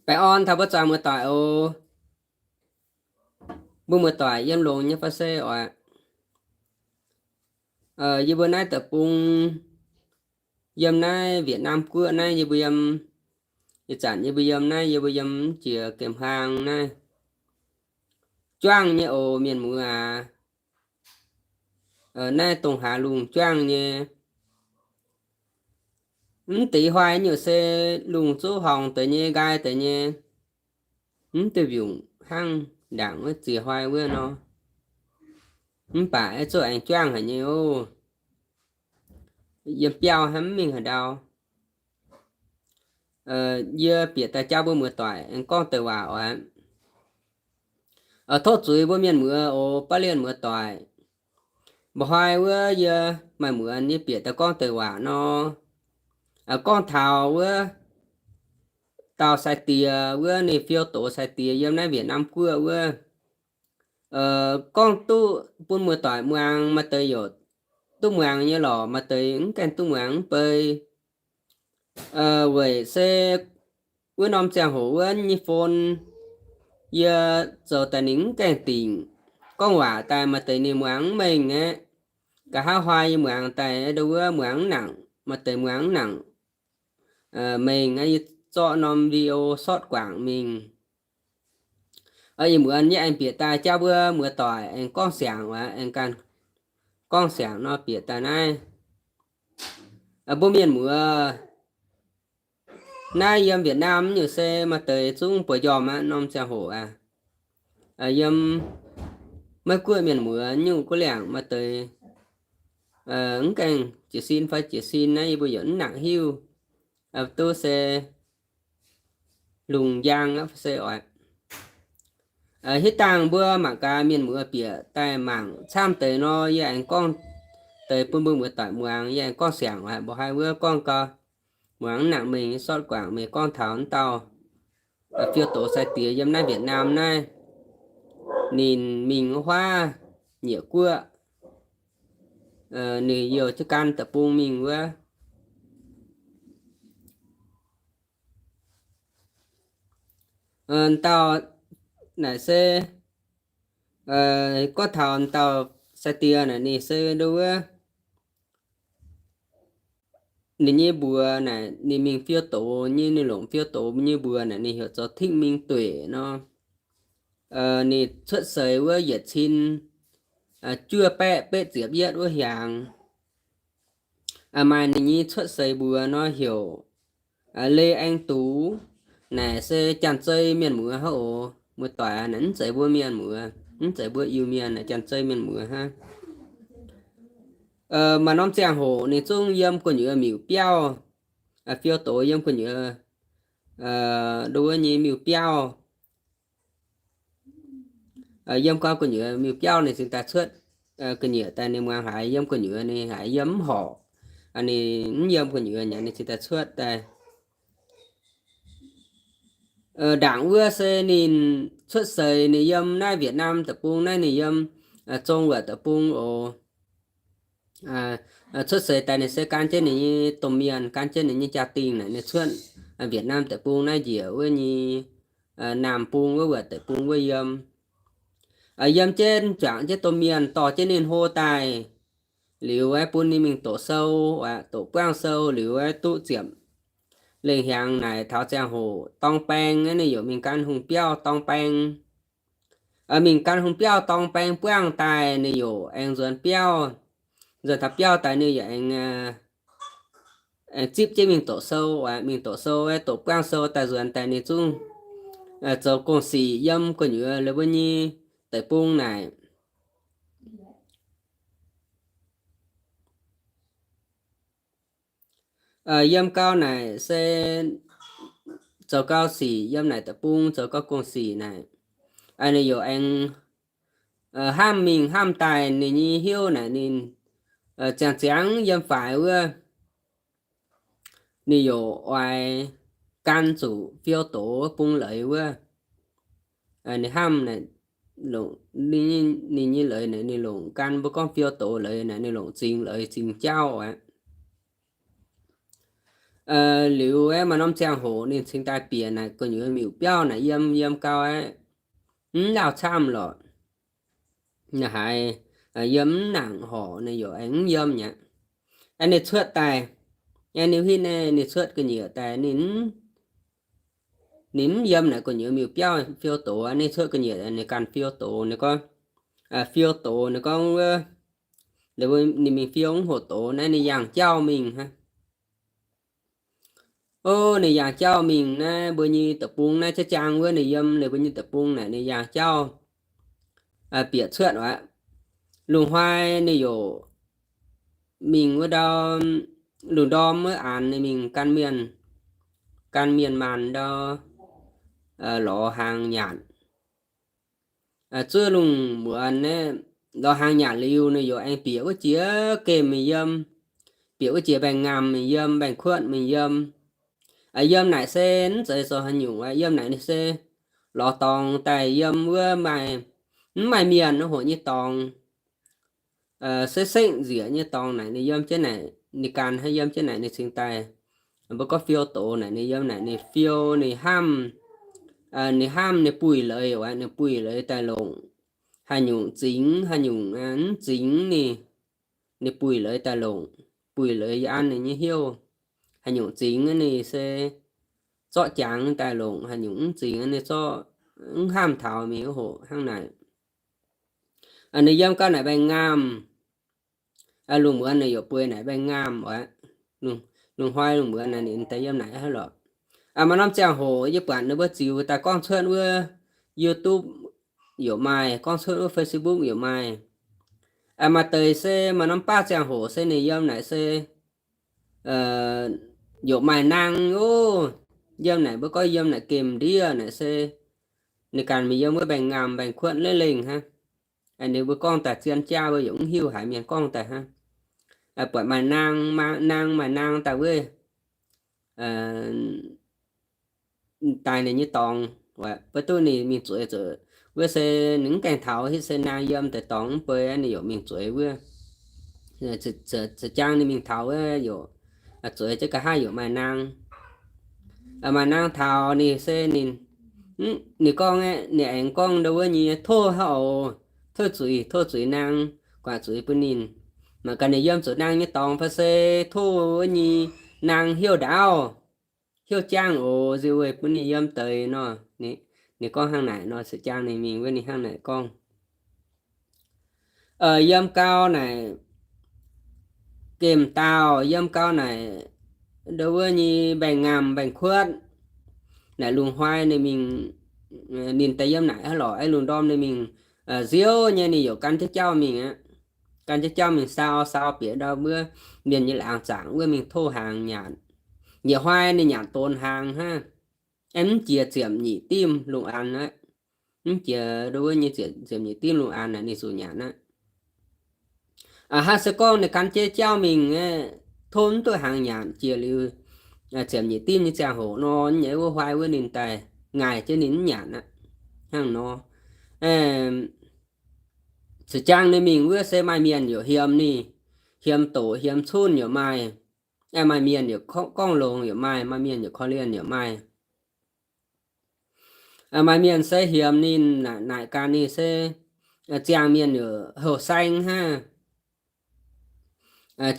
Baengh orn taux mbuo zuangx muoz-doic oc. Mbuo muoz-doic yiem longx nyei fai se oc? Yie mbuo naaiv deic-bung, yiem naaiv Việt Nam guoqv naaiv, yie mbuo yiem, ih zanc yie mbuo yiem naaiv, yie mbuo yiem jiex gemh hlang naaiv. Juangv nyei oc mienh muoz aac. Naaiv dongh hlaax lungh juangv nyei. Mv deix hnoi nyungc se lungh zuqv horngc deix nyei, nqaai deix nyei. Mv duih mbiungc hnangv ndaangc wuov ziex hnoi wuov nor. Mv baac zuqc aengx juangv haic nyei oc. Yiem biauv hnangv, mv mingh haaix ndau. Yie bieqc daaih jauv mbuo muoz-doic aengx gorngv deix waac oc. Tov zuiz mbuo mienh muoz oc, baav lienh muoz-doic. Mba'hnoi wuov yie maaih muonz nyei bieqc daaih gorngv deix waac nor, gorngv taux wuov dauh sai-diex wuov, ninh fiou doz sai-diex yiem naaiv Việt Nam guoqv wuov. Gorngv duqv bun muoz-doic muangx, maaih deix yaac duqv muangx nyei lorqc, maaih deix mv gaengh duqv muangx mv bei. Weic se wuov norm ziangh hoc wuov nyei phone yie zoux daaih ninh mv gaengh dingc. Gorngv waac daaih maaih deix ninh muangx mv mengh aqv. Nqa'haav hnoi yie muangx daaih ndo wuov muangx mv nangc, maaih deix muangx mv nangc mengh aqv. Yie zorqv norm video short guangc mingh. Ih muonz yie aengx bieqc daaih jauv mbuo muoz-doic aengx gorngv siangx aqv, aengx ganh gorngv siangx nor bieqc daaih naaiv. Mbuo mienh muoz naaiv yiem Việt Nam nyungc se maaih deix zungv buoz njormh aqv norm ziangh hoc aqv. Yiem Meiv Guoqv mienh muoz nyungc guv liangc maaih deix mv gaengh jiez sin fai jiez sin naaiv yie mbuo yaac mv nangc hiuv. Duqv se lungh njang aqv fai se oc. Hitv dangh mbuo mangc gaax mienh muoz bieqc daaih mangc camv deix nor, yie aengx gorngv deix bun mbuo muoz-doic muangx, yie aengx gorngv siangx oc. Mba'hnoi wuov gorngv gau, muangx mv nangc mengh, short guangc mingh gorngv taux wuov dauh fiou doz sai-diex yiem naaiv Việt Nam naaiv. Ninh mingh huaav nyieqc guoqv, ninh youh jienv gan deic-bung mingh wuov. Dauh naaic se gorngv taux dauh sai-diex naaic ninh se ndo wuov, ninh nyei mbuox naaic ninh mingh fiou doz nyei, ninh longc fiou doz nyei mbuox naaic ninh heuc zoux Thinh Minh Tuệ nor. Ninh cuotv seix wuov yietc cin juov baeqv betv ziepc yietv wuov hiaangx. Maaih ninh nyei cuotv seix mbuox nor heuc Lê Anh Tú, naaic se Janx-Zei mienh muoz hnangv oc. Muoz-doic, naaic mv zeiz mbuo mienh muoz, mv zeiz mbuo Iu-Mienh, naaic Janx-Zei mienh muoz hnangv. Maaih norm ziangh hoc ninh zungv yiem gu'nyuoz miuc-biauv, fiou doz yiem gu'nyuoz ndo wuov nyei miuc-biauv. Yiem gau gu'nyuoz miuc-biauv ninh cingx daaih cuotv. Ga'nyiec daaih ninh muangx haiz yiem gu'nyuoz ninh haiz yiem mv horpc. Ninh mv yiem gu'nyuoz nyanc ninh cingx daaih cuotv daaih. Ndaangc wuov se ninh cuotv seix ninh yiem naaiv Việt Nam deic-bung naaiv, ninh yiem Zong Wuoqc deic-bung oc. Cuotv seix daaih ninh se gan jienv ninh nyei domh mienh, gan jienv ninh nyei jaa-dingh naaic ninh cuotv Việt Nam deic-bung naaiv njiec wuov nyei Naamh Bung wuov, Wuoqc deic-bung wuov yiem. Yiem jienv juangc jienv domh mienh dorh jienv ninh hlo daaih liuz, bun ninh mingh doqc sou, doqc buangv sou liuz duqv ziepc lengh hiaangx naaic taux ziangh hoc dorng baeng, ninh yaac mingh gan hungh biauv dorng baeng. Mingh gan hungh biauv dorng baeng buangv daaih ninh yaac aengx nzuonx biauv. Nzuonx taux biauv daaih ninh yaac aengx aengx zipv jienv mingh doqc sou. Mingh doqc sou, doqc buangv sou daaih nzuonx daaih ninh zungv zoux gong-sic yiem gu'nyuoz la'buo nyei deic-bung naaic. Yiem gau naaic se zoux gau sic, yiem naaic deic-bung zoux gau gong-sic naaic, ninh yaac aengx hnamv mingh hnamv daaih ninh nyei hnyouv naaic ninh ziangh ziangx yiem faix wuov, ninh yaac oix gan zuqc fiou doz bung leiz wuov. Ninh hnamv naaic, ninh nyei leiz naaic ninh longc gan mbuo gorngv fiou doz leiz naaic ninh longc zingx leiz zingx jauv aqv. Liuz aeqv, maaih norm ziangh hoc ninh cingx daaih bieqc naaic gu'nyuoz miuc-biauv naaic yiem, yiem gau aeqv, mv lauh camv lorqc. Naaiv haiz yiem mv nangc horc, ninh yaac aengx mv yiem mi'aqv. Aeqv, ninh cuotv daaih, aeqv, ninh hitv naaiv ninh cuotv ga'nyiec daaih, ninh mv yiem naaic gu'nyuoz miuc-biauv fiou doz. Ninh cuotv ga'nyiec ninh ganh fiou doz, ninh gorngv, fiou doz, ninh gorngv wuov, ninh mingh fiou mv hoc doz naaiv ninh yangh jauv mingh hnangv. O, ninh yangh jauv mingh naaiv mbuo nyei deic-bung naaiv, jaav jaang wuov ninh yiem ninh mbuo nyei deic-bung naaic ninh yangh jauv bieqc cuotv aqv. Lungh hnoi ninh yaac mingh wuov ndau, lungh ndorm wuov aanx ninh mingh gan mienh, gan mienh maanh ndau lorz haang nyanc. Zuov lungh muonz naaiv lorz haang nyanc liuz, ninh yaac aengx bieqc wuov jiex gemh mingh yiem, bieqc wuov jiex mbaengx-ngamh mingh yiem, mbaengx-kuotv mingh yiem. Yiem naaic se mv zeiz zoux haaix nyungc aqv. Yiem naaic ninh se lorz dorngx daaih yiem wuov maaih, mv maaih mienh wuov hoc nyei dorngx, sekv-sekv nzieqc nyei dorngx naaic ninh yiem jienv naaic, ninh ganh hnangv yiem jienv naaic ninh cingx daaih, mbuo gorngv fiou doz naaic ninh yiem naaic ninh fiou ninh hnamv, ninh hnamv ninh buih leiz oc, ninh buih leiz daaih longc haaix nyungc zingx, haaix nyungc mv zingx ninh, ninh buih leiz daaih longc, buih leiz yie an ninh nyei hnyouv. Haaix nyungc zingx ninh se zorqv jangx daaih longc, haaix nyungc mv zingx ninh zorqv, mv hnamv taux mingh wuov hoc hnangv naaic. Ninh yiem gau naaic mbaengx-ngamh, lungh muonz ninh yaac bueix naaic mbaengx-ngamh oc. Lungh hnoi lungh muonz naaic ninh daaih yiem naaic hnangv lorqc. Maaih norm ziangh hoc yie buatc ninh mbuo ziux daaih gorngv cuotv wuov YouTube yaac maaih, gorngv cuotv wuov Facebook yaac maaih. Maaih deix se maaih norm baav ziangh hoc se ninh yiem naaic se yaac maaih nang ov. Yiem naaic mbuo gorngv yiem naaic gemh ndiev naaic se ninh ganh mingh yiem wuov mbaengx-ngamh mbaengx-kuotv leiz lengh hnangv. Ninh mbuo gorngv daaih zien jaav mbuo yaac mv hiuv haic, mienh gorngv daaih hnangv. Buatc maaih nang, nang maaih nang daaih wuov daaih ninh nyei dorngx, mv duqv ninh mingh zueiz zoqc wuov se ninh mv gaengh taux hitv se nang yiem deix dorngx mv bei, ninh yaac mingh zueiz wuov. Za'jang ninh mingh taux wuov yaac zueiz jienv nqa'haav yaac maaih nang. Maaih nang taux ninh se ninh, ninh gorngv aeqv, ninh aengx gorngv ndau wuov nyei tov hnangv oc. Tov zuiz, tov zuiz nang, guangc zuiz bun ninh. Mangc gaax ninh yiem zuqc nang nyei dorngx fai se tov wuov nyei nang heuc ndaauv, heuc jaangv oc, nziouv weic bun ninh yiem deix nor. Ninh gorngv hnangv naaic nor, za'jang ninh mingh wuov ninh hnangv naaic gorngv. Yiem gau naaic gemh dauh, yiem gau naaic ndau wuov nyei mbaengx-ngamh mbaengx-kuotv. Naaic lungh hnoi ninh mingh, ninh daaih yiem naaic hnangv lorqc, aeqv, lungh ndorm ninh mingh nziouv nyei ninh yaac gan jienv jauv mingh aqv. Gan jienv jauv mingh sau, sau bieqc ndau wuov mienh nyei laangz zaangc wuov mingh tov hnaangx nyanc. Nyiec hnoi ninh nyanc donx hnaangx hnangv. Aeqv, mv jiex ziepc nyeic dimv lungh aanx aqv. Mv jiex ndau wuov nyei ziepc nyeic dimv lungh aanx naaic ninh zuqc nyanc aqv. Hnangv se gorngv ninh gan jienv jauv mingh, tov mv duqv hnaangx nyanc jiex liuz, ziepc nyeic dimv nyei ziangh hoc nor, nyei wuov hnoi wuov ninh daaih ngaih jienv ninh mv nyanc aqv. Hnangv nor, za'jang ninh mingh wuov se maaih mienh yaac hiemx ninh, hiemx doqc hiemx cunv yaac maaih. Maaih mienh yaac gorngv longx yaac maaih, maaih mienh yaac korv-lienh yaac maaih. Maaih mienh se hiemx ninh, naaic gaax ninh se ziangh mienh yaac houh saeng hnangv.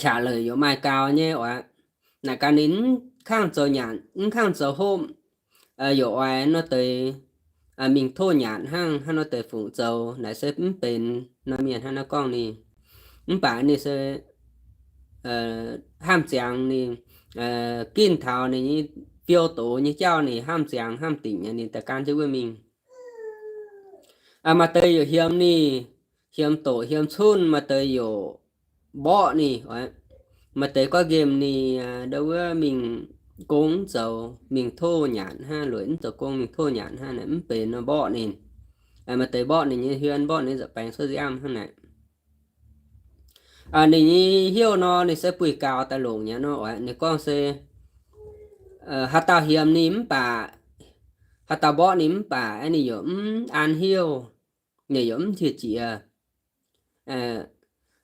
Qaqv leic yaac maaih gaux nyei oc. Naaic gaax ninh mv kangv zoux nyanc, mv kangv zoux hopv, yaac oix nor deix mingh tov nyanc hnangv, hnangv nor deix fungc zoux naaic se mv benx nor. Mienh hnangv naaiv gorngv ninh, mv baac ninh se hnamv ziangx ninh, ginv taux ninh nyei fiou doz nyei jauv ninh hnamv ziangx hnamv dingc, ninh daaih gan jienv wuov mingh. Maaih deix yaac hiemx ninh, hiemx doqc hiemx cunv, maaih deix yaac mborqv ninh. Maaih deix gorngv nqemh ninh ndau wuov mingh gong mv zoux, mingh tov nyanc hnangv, lueic mv zoux gong mingh tov nyanc hnangv naaic mv benx nor mborqv ninh. Maaih deix mborqv ninh nyei hmien, mborqv ninh nza'baengx cuotv nziaamv hnangv naaic. Ninh nyei hnyouv nor ninh se buih gaux daaih longc nyei nor. Ninh gorngv se haaix dauh hiemx ninh mv baac, haaix dauh mborqv ninh mv baac, ninh yaac mv an hnyouv, ninh yaac mv cie jiex.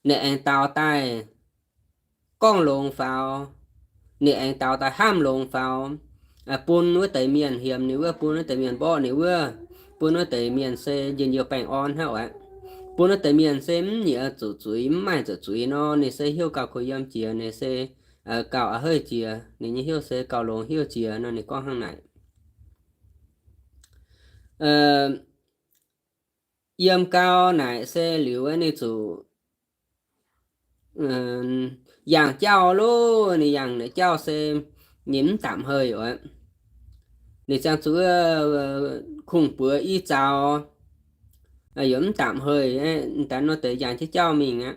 Ninh aengx daux daaih gorngv longx faaux, ninh aengx daux daaih hnamv longx faaux, bun wuov deix mienh hiemx ninh wuov, bun wuov deix mienh mborqv ninh wuov, bun wuov deix mienh se njien-youh baengh orn hnangv oc. Bun wuov deix mienh se mv nyiex zuqc zuiz, mv maaih zuqc zuiz nor, ninh se heuc gauh kuh yiem jiex, ninh se gauh a'heiv jiex, ninh nyei heuc se gauh longx heuc jiex nor, ninh gorngv hnangv naaic. Yiem gau naaic se liuz ninh zuqc yangh jauv loh, ninh yangh naaic jauv se ninh mv daapc hei oc. Ninh ziangh zuqc kungx-buoz i zaux, yaac mv daapc hei, daaih nor deix yangh jienv jauv mingh aqv.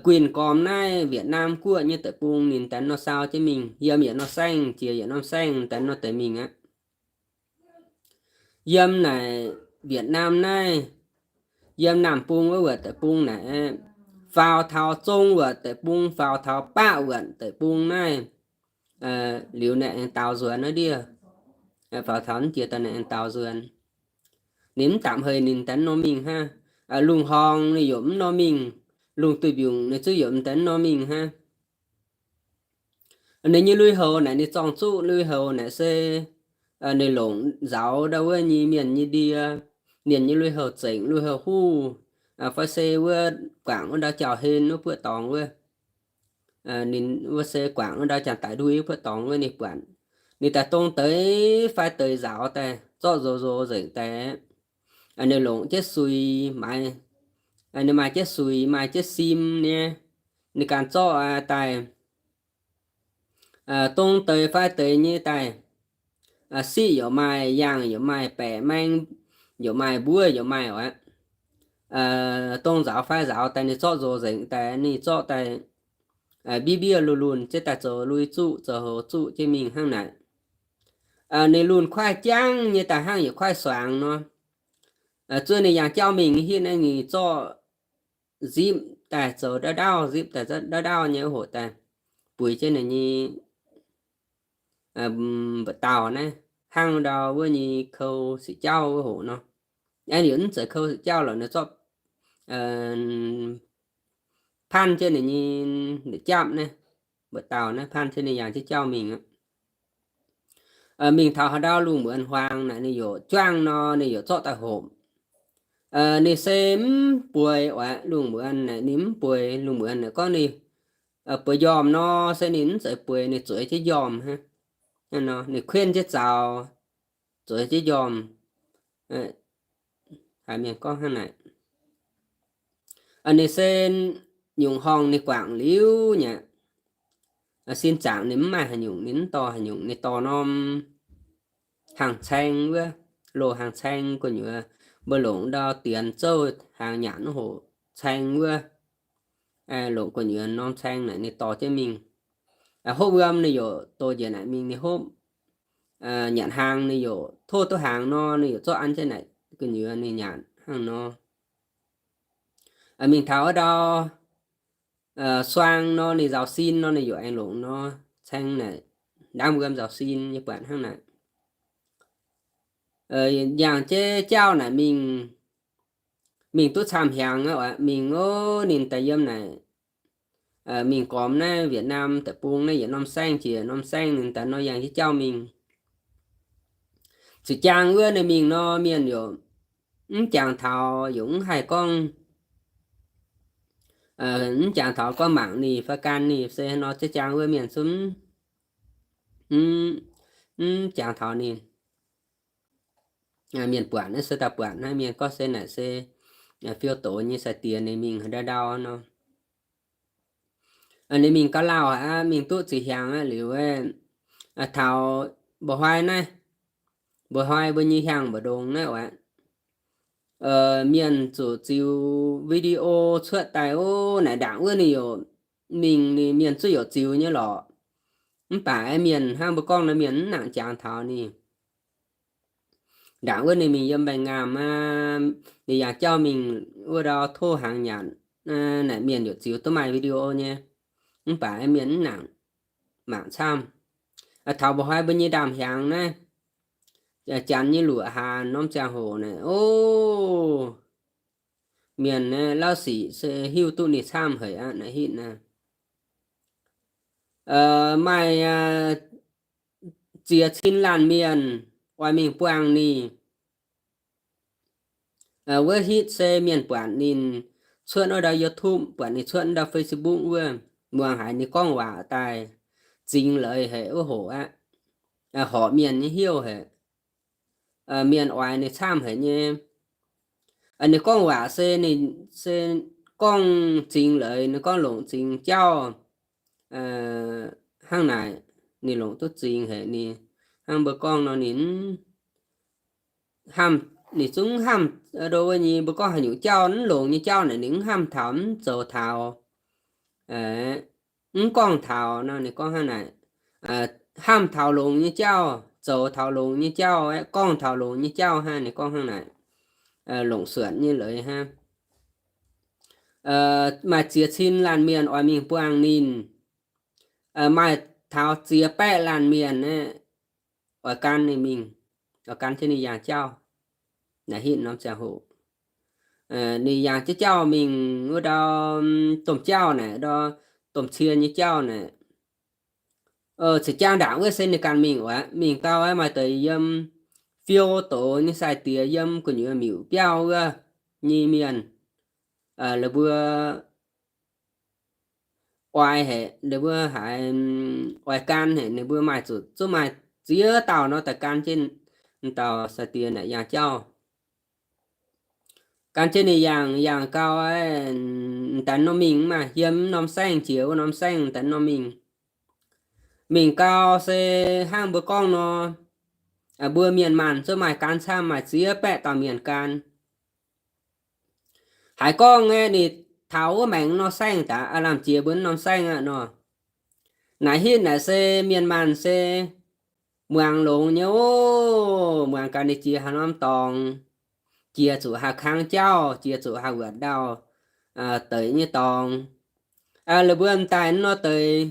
Guinh gormx naaiv Việt Nam guoqv nyei deic-bung ninh daaih nor saau jienv mingh, yiem yietc norm saengv jiex yietc norm saengv daaih nor deix mingh aqv. Yiem naaic Việt Nam naaiv, yiem Naamh Bung wuov wuotc deic-bung naaic, faaux taux zong wuotc deic-bung, faaux taux baqv wuotc deic-bung naaiv, liuz naaic aengx daaux nzuonx naaiv ndiev. Faaux taux naaiv jiex daaih naaic aengx daaux nzuonx. Ninh mv daapc hei ninh daaih norm mingh hnangv. Lungh horngx ninh yaac mv norm mingh, lungh duih mbiungc ninh zungv yaac mv daaih norm mingh hnangv. Ninh nyei lui-houx naaic ninh zorng zuqv lui-houx naaic se ninh longc nzauz ndau wuov nyei mienh nyei ndie, mienh nyei lui-houx zengc lui-houx huv, fai se wuov guangc wuov ndau jauv-hlen wuov buoqv dorngx wuov. Ninh wuov se guangc wuov ndau jangx daic ndui wuov buoqv dorngx wuov ninh buatc. Ninh daaih dong deix fai deix nzauz daaih zorqv nzox nzox nzengc daaih. Ninh longc jienv sui maaiz, ninh maaih jienv sui, maaih jienv sim nyei, ninh ganh zorqv daaih dong deix fai deix nyei daaih. Siqv yaac maaih, yangh yaac maaih, baeqc maeng yaac maaih, mbuov yaac maaih oc. Dongh nzaaux fai nzaaux daaih ninh zorqv nzox nzengc daaih, ninh zorqv daaih mbiev mbiev lunh lunh jienv daaih zoux lui zuqv zoux houx zuqv jienv mingh hnangv naaic. Ninh lunh kuaaiv jangv nyei daaih hnangv yaac kuaaiv suangx nor. Zuov ninh yangh jauv mingh hitv naaiv ninh zorqv nzipv daaih zoux ndaauv ndaauv, nzipv daaih ndaauv ndaauv nyei wuov hoc daaih buix jienv ninh nyei mba'dauh naaiv, hnangv ndau wuov nyei kou sic jauv wuov hoc nor. Aeqv, liuz mv zeiz kou sic jauv lorqc, ninh zorqv panv jienv ninh nyei ndeic japv naaiv, mba'dauh naaiv panv jienv ninh yangh jienv jauv mingh aqv. Mingh taux haaix ndau lungh muonz huaang naaic ninh yaac juangv nor, ninh yaac zorqv daaih hopc. Ninh se mv bueix oc, lungh muonz naaic ninh mv bueix. Lungh muonz naaic gorngv ninh bueix njormh nor, se ninh mv zeiz bueix, ninh zueiz jienv njormh hnangv. Ninh kuenv jienv zaux, zueiz jienv njormh. Haiz mienh gorngv hnangv naaic. Ninh se nyungc horngh ninh guangc liuz nyei aqv. Sin zaangc ninh mv maaih haaix nyungc, ninh mv dorh haaix nyungc, ninh dorh norm hnaangx caeng wuov, loz hnaangx caeng gu'nyuoz, mbuo longc ndau dienx zouv hnaangx nyanc wuov hoc caeng wuov, longc gu'nyuoz norm caeng naaic ninh dorh jienv mingh. Hopv wuom ninh yaac doh njiec naaic mingh ninh hopv. Nyanc hnaangx ninh yaac tov duqv hnaangx nor, ninh yaac zorqv an jienv naaic gu'nyuoz ninh nyanc hnangv nor. Mingh taux wuov ndau suang nor, ninh nzaaux sin nor, ninh yaac aengx longc nor caeng naaic ndaamv wuom nzaaux sin nyei buatc hnangv naaic. Yangh jienv jauv naaic mingh, mingh duqv camv hnyangx aqv. Mingh ov, ninh daaih yiem naaic, mingh gormx naaiv Việt Nam deic-bung naaiv yietc norm saengv jiex norm saengv, ninh daaih nor yangh jienv jauv mingh. Ziouc jaang wuov ninh mingh nor, mienh yaac mv jangx taux, yaac mv haih gorngv, mv jangx taux gorngv mangc ninh fai gan ninh se nor, ziouc jaang wuov mienh zungv mv jangx taux ninh. Mienh buatc naaiv se daaih buatc naaiv, mienh gorngv se naaic se fiou doz nyei sai-diex ninh mingh haaix ndau ndau nor. Ninh mingh gauh lauh aqv, mingh duqv ziqc hnyangx aqv liuz, taux Mba'hnoi naaiv, Mba'hnoi mbuo nyei hiaang Mba'ndongx naaiv oc, mienh zuqc ziux video cuotv daaih ov, naaic ndaangc wuov ninh yaac mingh, ninh mienh zuqc yaac ziux nyei lorqc. Mv baac mienh hnangv mbuo gorngv nor mienh mv nangc jangx taux ninh. Ndaangc wuov ninh mingh yiem mbaengx-ngaamh aqv, ninh yangh jauv mingh wuov ndau tov hnaangx nyanc, naaic mienh yaac ziux duqv maaih video nyei. Mv baac mienh mv nangc mangc camv. Taux Mba'hnoi mbuo nyei ndaamv-hnyangx naaiv, janx nyei luoqc haanz norm ziangh hoc naaic, o, mienh naaiv lauv sic se hiuv duqv ninh camv haic aqv naaic hitv naaiv. Maaih ziex cin laanh mienh oix mingh buangh ninh. Wuov hitv se mienh buatc ninh cuotv wuov ndau YouTube, buatc ninh cuotv ndau Facebook wuov, muangx haiz ninh gorngv waac daaih zingx leiz haic wuov hoc aqv. Horpc mienh nyei hnyouv haic. Mienh oix ninh camv haic nyei. Ninh gorngv waac se ninh se gorngv zingx leiz, ninh gorngv longc zingx jauv hnangv naaic. Ninh longc duqv zingx haic. Ninh hnangv mbuo gorngv nor ninh hnamv, ninh zungv hnamv ndo wuov nyei, mbuo gorngv haaix nyungc jauv, mv longx nyei jauv naaic ninh mv hnamv taux, mv zoux taux, mv gorngv taux nor. Ninh gorngv hnangv naaic, hnamv taux longx nyei jauv, zoux taux longx nyei jauv, gorngv taux longx nyei jauv hnangv. Ninh gorngv hnangv naaic, longc suonc nyei leiz hnangv. Maaih ziex cin laanh mienh oix mingh buangh ninh. Maaih taux ziex baeqv laanh mienh aeqv, oix gan ninh mingh, oix gan jienv ninh yangh jauv. Naaic hitv norm ziangh hoc ninh yangh jienv jauv mingh wuov ndau, domh jauv naaic, ndau domh cie nyei jauv naaic, za'jangv ndaangc wuov se ninh ganh mingh oc. Mingh gau aeqv, maaih deix yiem fiou doz nyei sai-diex yiem gu'nyuoz miuc biauv wuov nyei mienh, laaix mbuo oix haic, laaix mbuo haiz oix gan haic, ninh mbuo maaih zuqc zungv maaih ziex dauh nor daaih gan jienv dauh sai-diex naaic yangh jauv. Gan jienv ninh yangh, yangh gau aeqv, m'daaih norm mingh, maaih yiem norm saengv jiex wuov norm saengv m'daaih norm mingh. Mingh gau se hnangv mbuo gorngv nor, mbuo mienh maanh zungv maaih gan camv, maaih ziex baeqv dauh mienh gan. Haiz gorngv aeqv, ninh taux wuov maengx nor saengv daaih, aav lamh jiex mbuo norm saengv aqv nor. Naaic hitv naaic se mienh maanh se muangx longx nyei oc. Muangx gaax ninh jiex haaix norm dorngx, jiex zuqc haaix kang jauv, jiex zuqc haaix wuotc ndau-deic nyei dorngx. Laaix mbuo m'daaih nor deix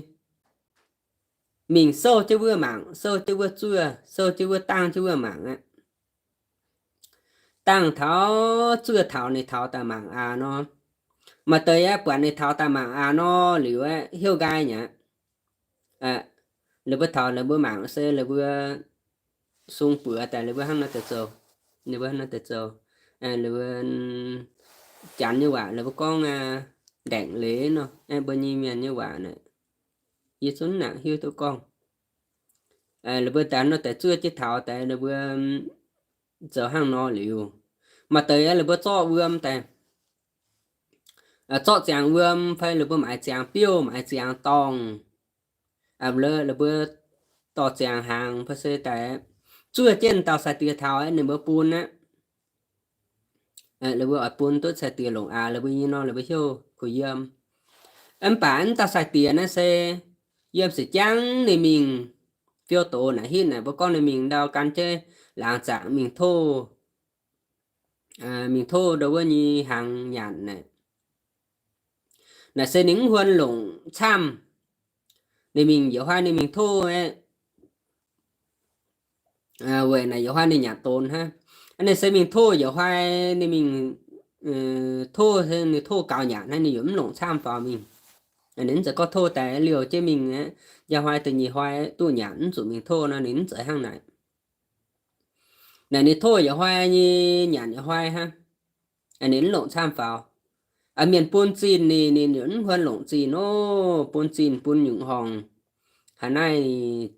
mingh souv jienv wuov mangc, souv jienv wuov zuov, souv jienv wuov dangh jienv wuov mangc aqv. Dangh taux zuov taux ninh taux daaih mangc aqv nor. Maaih deix aeqv, buatc ninh taux daaih mangc aqv nor liuz aeqv, hnyouv nqaai nyei aqv. Laaix mbuo taux laaix mbuo mangc se laaix mbuo sung buoz daaih laaix mbuo hnangv nor deix zoux, ninh mbuo hnangv nor deix zoux. Laaix mbuo Janx nyei waac laaix mbuo gorngv ndaengc leiz nor, mbuo nyei mienh nyei waac naaic, yie zungv nangc hiuv duqv gorngv. Laaix mbuo daaih nor daaih zuov jienv taux daaih laaix mbuo zoux hnangv nor liuz, maaih deix laaix mbuo zorqv wuom daaih, zorqv ziangx wuom fai laaix mbuo maaiz ziangx biouv, maaiz ziangx dorngh, laaix mbuo dorh ziangx hnaangx fai se daaih zuov jienv dauh sai-diex taux ninh mbuo bun aqv. Laaix mbuo oix bun duqv sai-diex longc aqv, laaix mbuo nyei nor laaix mbuo hnyouv kuh yiem. Mv baac mv dauh sai-diex naaiv se yiem se jangv ninh mingh fiou doz naaic hitv naaic, mbuo gorngv ninh mingh ndau gan jienv laangz zaangc mingh tov, mingh tov ndo wuov nyei hnaangx nyanc naaic. Naaic se ninh mv huon longc camv. Ninh mingh yietc hnoi ninh mingh tov aeqv, weic naaic yietc hnoi ninh nyanc donx hnangv. Ninh se mingh tov yietc hnoi ninh mingh tov, ninh tov gaux nyanc hnangv, ninh yaac mv longc camv faaux mingh. Ninh mv zeiz gorngv tov daaih liouh jienv mingh aqv, njang hnoi da'nyeic hnoi duqv nyanc mv zuqc mingh tov nor, ninh mv zeiz hnangv naaic. Naaic ninh tov yietc hnoi nyei nyanc yietc hnoi hnangv. Ninh mv longc camv faaux. Mienh bun zinh ninh, ninh yaac mv huon longc zinh nor, bun zinh bun nyungc horngh. Haaix naaiv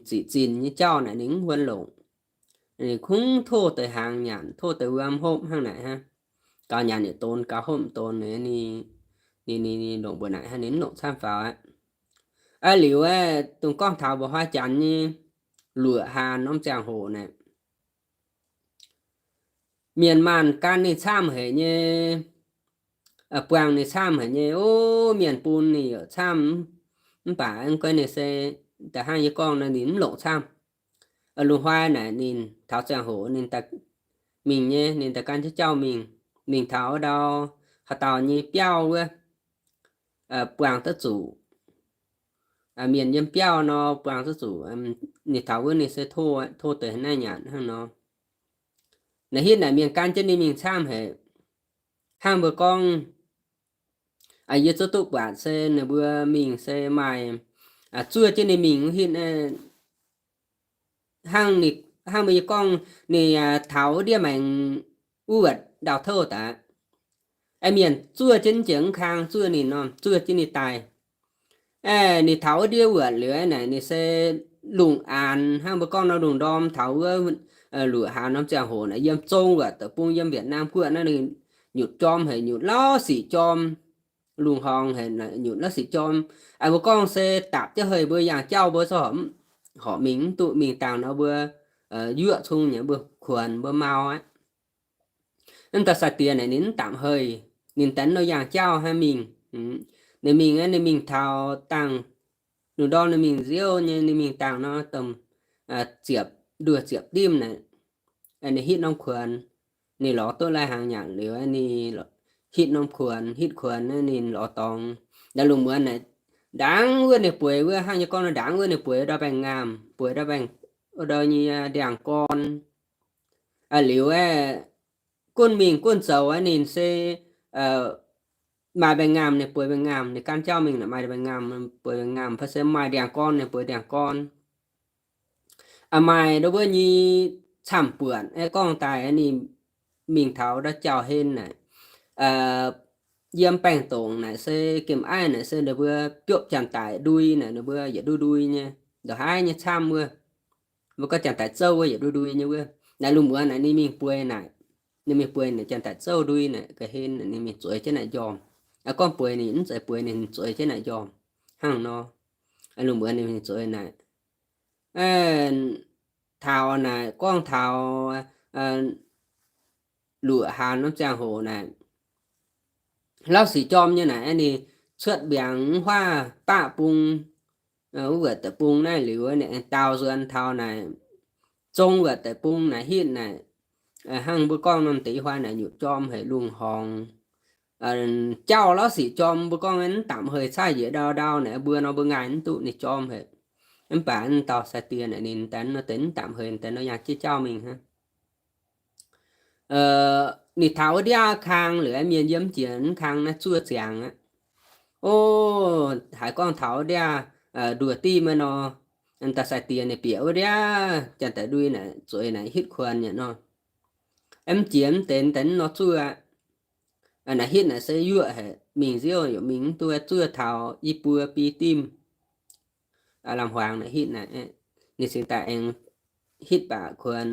ziqc zinh nyei jauv naaic ninh mv huon longc. Ninh kungx tov deix hnaangx nyanc, tov deix wuom hopv hnangv naaic hnangv. Gaux nyanc yietc donx, gaux hopv donx, ninh, ninh, ninh longc mbuoqc naaic hnangv, ninh mv longc camv faaux aqv. Aqv liuz aeqv, dongh gorngv taux mba'hnoi janx nyei luoqc haanh norm ziangh hoc naaic, mienh maanh gan ninh camv haic nyei, buangh ninh camv haic nyei. O, mienh bun ninh yaac camv, mv baac mv gunv ninh se da'hnangv yie gorngv nor ninh mv longc camv. Lungh hnoi naaic ninh taux ziangh hoc ninh daaih mingh nyei, ninh daaih gan jienv jauv mingh. Mingh taux ndau haaix dauh nyei biauv wuov, buangh duqv zuqc. Mienh yiem biauv nor buangh duqv zuqc. Ninh taux wuov ninh se tov, tov deix naaiv nyanc hnangv nor. Naaiv hitv naaic mienh gan jienv ninh mingh camv haic. Hnangv mbuo gorngv, yie zungv duqv buatc se ninh mbuo mingh se maaih zuov jienv ninh mingh wuov hitv. Hnangv, hnangv mbuo yie gorngv ninh taux wuov ndiev maengx wuov wuotc ndau-touv daaih, aeqv, mienh zuov jienv jiex wuov kang, zuov ninh nor, zuov jienv ninh daaih. Aeqv, ninh taux wuov ndiev wuotc liuz aeqv, naaic ninh se lungh aanx hnangv mbuo gorngv nor, lungh ndorm taux wuov luoqc haaz norm ziangh hoc naaic, yiem zong wuotc deic-bung, yiem Việt Nam guoqv naaiv, ninh nyutc jorm haic, nyutc lauv sic jorm. Lungh horngz haic, nyutc lauv sic jorm. Aeqv, mbuo gorngv se dapc jienv hei mbuo yangh jauv mbuo zungv horpc mingh mv duqv. Mingh dangh nor mbuo yuoqv cung nyei, mbuo kuonx mbuo mau aqv. Mv dauh sai-diex naaic ninh mv dapc hei, ninh daaih nor yangh jauv hnangv mingh. Ninh mingh, ninh mingh taux dangh, lungh ndorm ninh mingh nziouv nyei, ninh mingh dangh nor domh ziepc, nduoh ziepc dimv naaic, ninh hitv norm kuonx. Ninh lorz duqv lai-hnaangx nyanc liuz, ninh hitv norm kuonx, hitv kuonx, ninh lorz dorngx. Naaiv lungh muonz naaic, ndaangc wuov ninh bueix wuov, hnangv nyei gorngv nor, ndaangc wuov ninh bueix ndau baengh ngaamh, bueix ndau baengh, ndau nyei ndiangx-gorn. Liuz aeqv, gunv mingh gunv zoux aeqv, ninh se maaih baengh ngaamh ninh bueix baengh ngaamh, ninh gan jauv mingh naaic maaih baengh ngaamh bueix baengh ngaamh, fai se maaih ndiangx-gorn ninh bueix ndiangx-gorn. Maaih ndo wuov nyei camv-buonc aeqv, gorngv daaih ninh mingh taux ndau jauv-hlen naaic, yiem baengh dongc naaic se gemh aiv naaic se ninh mbuo biopv janx-daic ndui naaic, ninh mbuo yietc ndui ndui nyei, ndongc haaix nyei camv wuov. Mbuo gorngv janx-daic zouv wuov yietc ndui ndui nyei wuov. Naaiv lungh muonz naaic ninh mingh bueix naaic, ninh mingh bueix naaic janx-daic zouv ndui naaic, ga'hlen naaic ninh mingh zueiz jienv naaic njormh. Gorngv bueix ninh mv zeiz bueix, ninh zueiz jienv naaic njormh hnangv nor. Lungh muonz ninh mingh zueiz naaic, taux naaic gorngv taux luoqc haaz norm ziangh hoc naaic, lauv sic jorm nyei naaic, ninh cuotv mbiaangx huaav baqv bung, wuov wuotc deic-bung naaiv liuz, ninh aengx daaux nzuonx taux naaic zong wuotc deic-bung naaic hitv naaic, hnangv mbuo gorngv norm deix ih hnoi naaic nyutc jorm haic, lungh horngz, jauv lauv sic jorm, mbuo gorngv mv dapc hei, caav njiec ndau ndau naaic, mbuo nor mbuo ngaaih mv duqv, ninh jorm haic. Mv baac dauh sai-diex naaic ninh daaih nor deix mv dapc hei, daaih nor yangh jienv jauv mingh hnangv. Ninh taux wuov ndiav kang liuz, mienh yiem jiex wuov kang naaiv zuov ziangx aqv. O, haiz gorngv taux wuov ndiav nduoh div maiv nor, dauh sai-diex ninh bieqc wuov ndiav janx-daic ndui naaic zueiz naaic hitv kuonx nyei nor. Mv jiex mv deix daaih nor zuov aqv. Naaic hitv naaic se yuoqv haic, mingh nziouv yaac mingh mv duqv, zuov taux i buo biei dimh lamh huaangx naaic hitv naaic, ninh cingx daaih aengx hitv baac kuonx,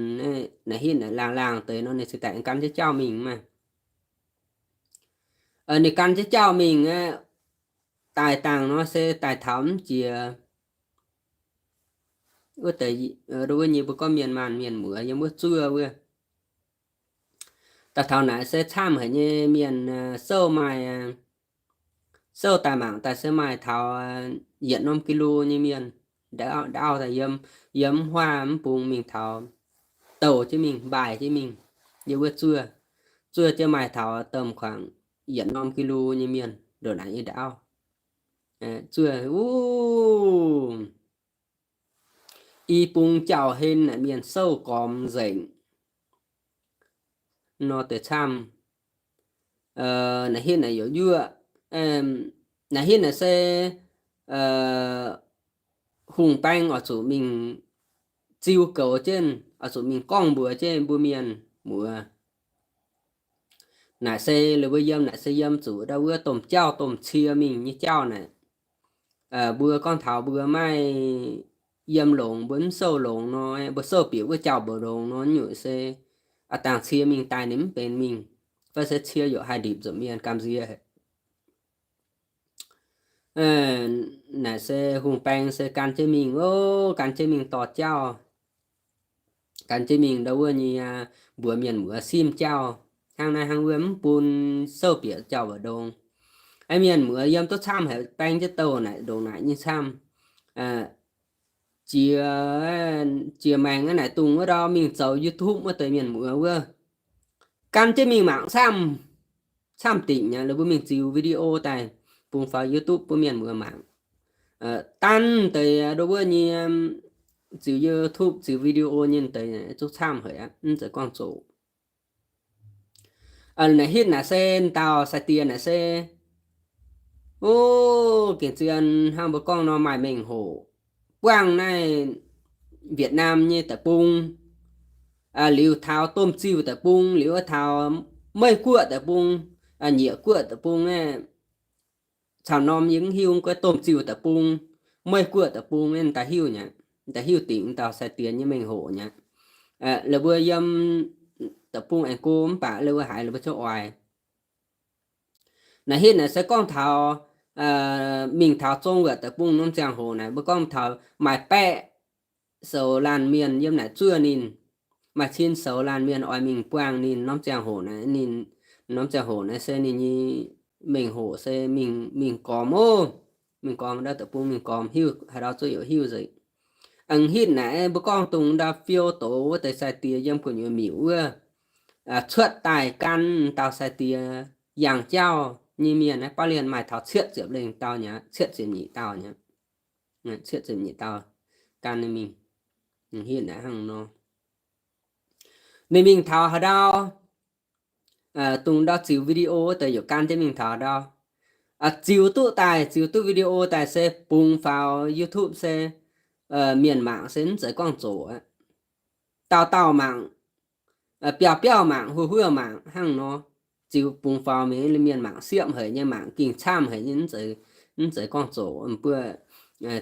naaic hitv naaic laangh laangh deix nor ninh cingx daaih aengx gan jienv jauv mingh maah. Ninh gan jienv jauv mingh aqv, daaih dangh nor se daaih taux mv jiex wuov deix, wuov nyei mbuo gorngv mienh maanh mienh muoz yiem wuov zuov wuov. Daaih taux naaic se camv haic nyei mienh, souv maaih, souv daaih mangc daaih se maaih taux yietc norm ki lo nyei mienh, ndau, ndau daaih yiem, yiem mv huaav mv bung mingh taux, douh jienv mingh, mbaaih jienv mingh, yiem wuov zuov, zuov jienv maaih taux domh kuangx yietc norm ki lo nyei mienh ndongc naaic nyei ndau. Zuov, uv, i bung jauv-hlen naaic mienh souv gormx nzengc nor deix camv. Naaic hitv naaic youc yuoqv, naaic hitv naaic se hungh baeng oix zuqc mingh ziu goux jienv, oix zuqc mingh gorngv mbuox jienv mbuo mienh muoz. Naaic se liuz mbuo yiem naaic se yiem zuqc ndau wuov domh jauv, domh cie mingh nyei jauv naaic. Mbuo gorngv taux mbuo maiv yiem longx, mbuo mv souv longx nor, mbuo souv bieqc wuov jauv-mbuoqc longx nor, nyungc se a'dangh cie mingh daaih ninh mv benx mingh, fai se cie youc haih ndipc nza'hmien mienh gamh nziex. Naaic se hungh baeng se gan jienv mingh, o, gan jienv mingh dorh jauv, gan jienv mingh ndau wuov nyei mbuox mienh muoz simv jauv hnangv naaiv hnangv wuov, mv bun souv bieqc jauv-mbuoqc ndongx. Aa, mienh muoz yiem duqv camv haic, baeng jienv douh naaic ndongc naaic nyei camv. Jiex, jiex maengx aqv, naaic dungx wuov ndau mingh zoux YouTube wuov deix mienh muoz wuov, gan jienv mingh mangc camv, camv dingc aqv. La'buo mingh ziux video daaih bungx faaux YouTube bun mienh muoz mangc. Dangh deix ndau wuov nyei ziux YouTube ziux video nyei deix zungv camv haic aqv, mv zeiz gorngv zoqc. Naaic hitv naaic se dauh sai-diex naaic se O, gengh zien hnangv mbuo gorngv nor maaih mengh hoc buangh naaiv Việt Nam nyei deic-bung, liuz taux Domh Ziuh deic-bung, liuz taux Meiv Guoqv deic-bung, Nyeic Guoqv deic-bung aeqv, caux norm yie mv hiuv, guov Domh Ziuh deic-bung, Meiv Guoqv deic-bung aeqv, da'hiuv nyei, da'hiuv dingc dauh sai-diex nyei mengh hoc nyei. Laaix mbuo yiem deic-bung aengx go mv baac laaix mbuo haiz laaix mbuo ziouc oix. Naaiv hitv naaic se gorngv taux, mingh taux Zong Wuoqc deic-bung norm ziangh hoc naaic, mbuo gorngv taux maaih baeqv soux laanh mienh yiem naaic zuov ninh, maaih cin soux laanh mienh oix mingh buangh ninh norm ziangh hoc naaic, ninh norm ziangh hoc naaic se ninh nyei mengh hoc se mingh, mingh gormx ov, mingh gormx ndau deic-bung mingh gormx hiuv haaix ndau zuov youc hiuv nzengc. Aengx hitv naaic mbuo gorngv dongh ndau fiou doz wuov deix sai-diex yiem gu'nyuoz miuc wuov, cuotv daaih gan dauh sai-diex yangh jauv nyei mienh naaiv baav lienh maaih taux cietv ziepc lengh dauh nyei, cietv ziepc nyeic dauh nyei, cietv ziepc nyeic dauh gan ninh mingh. Hitv naaic hnangv nor. Ninh mingh taux haaix ndau, dongh ndau ziux video wuov deix youc gan jienv mingh taux ndau. Ziux duqv daaih, ziux duqv video daaih se bungx faaux YouTube se mienh mangc se mv zeiz gorngv zoqc aqv. Dauh dauh mangc, biauv biauv mangc, huo huo mangc hnangv nor. Ziux bungx faaux mingh mienh mangc siepv haic nyei, mangc gengh camv haic nyei, mv zeiz gorngv zoqc. Mbuo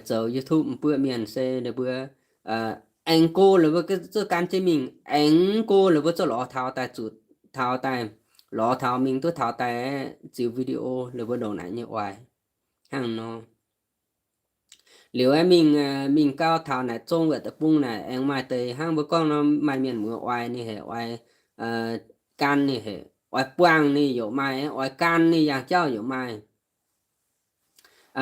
zoux YouTube mbuo mienh se ninh mbuo aengx go laaix mbuo zuqc gan jienv mingh, aengx go laaix mbuo zuqc lorz taux daaih, zuqc taux daaih, lorz taux mingh duqv taux daaih ziux video laaix mbuo ndongc naaic nyei oix hnangv nor. Liuz aeqv, mingh, mingh gau taux naaic Zong Wuoqc deic-bung naaic aengx maaih deix hnangv mbuo gorngv nor maaih mienh muoz oix ninh haic, oix gan ninh haic, oix buangh ninh youc maaih, oix gan ninh yangh jauv youc maaih.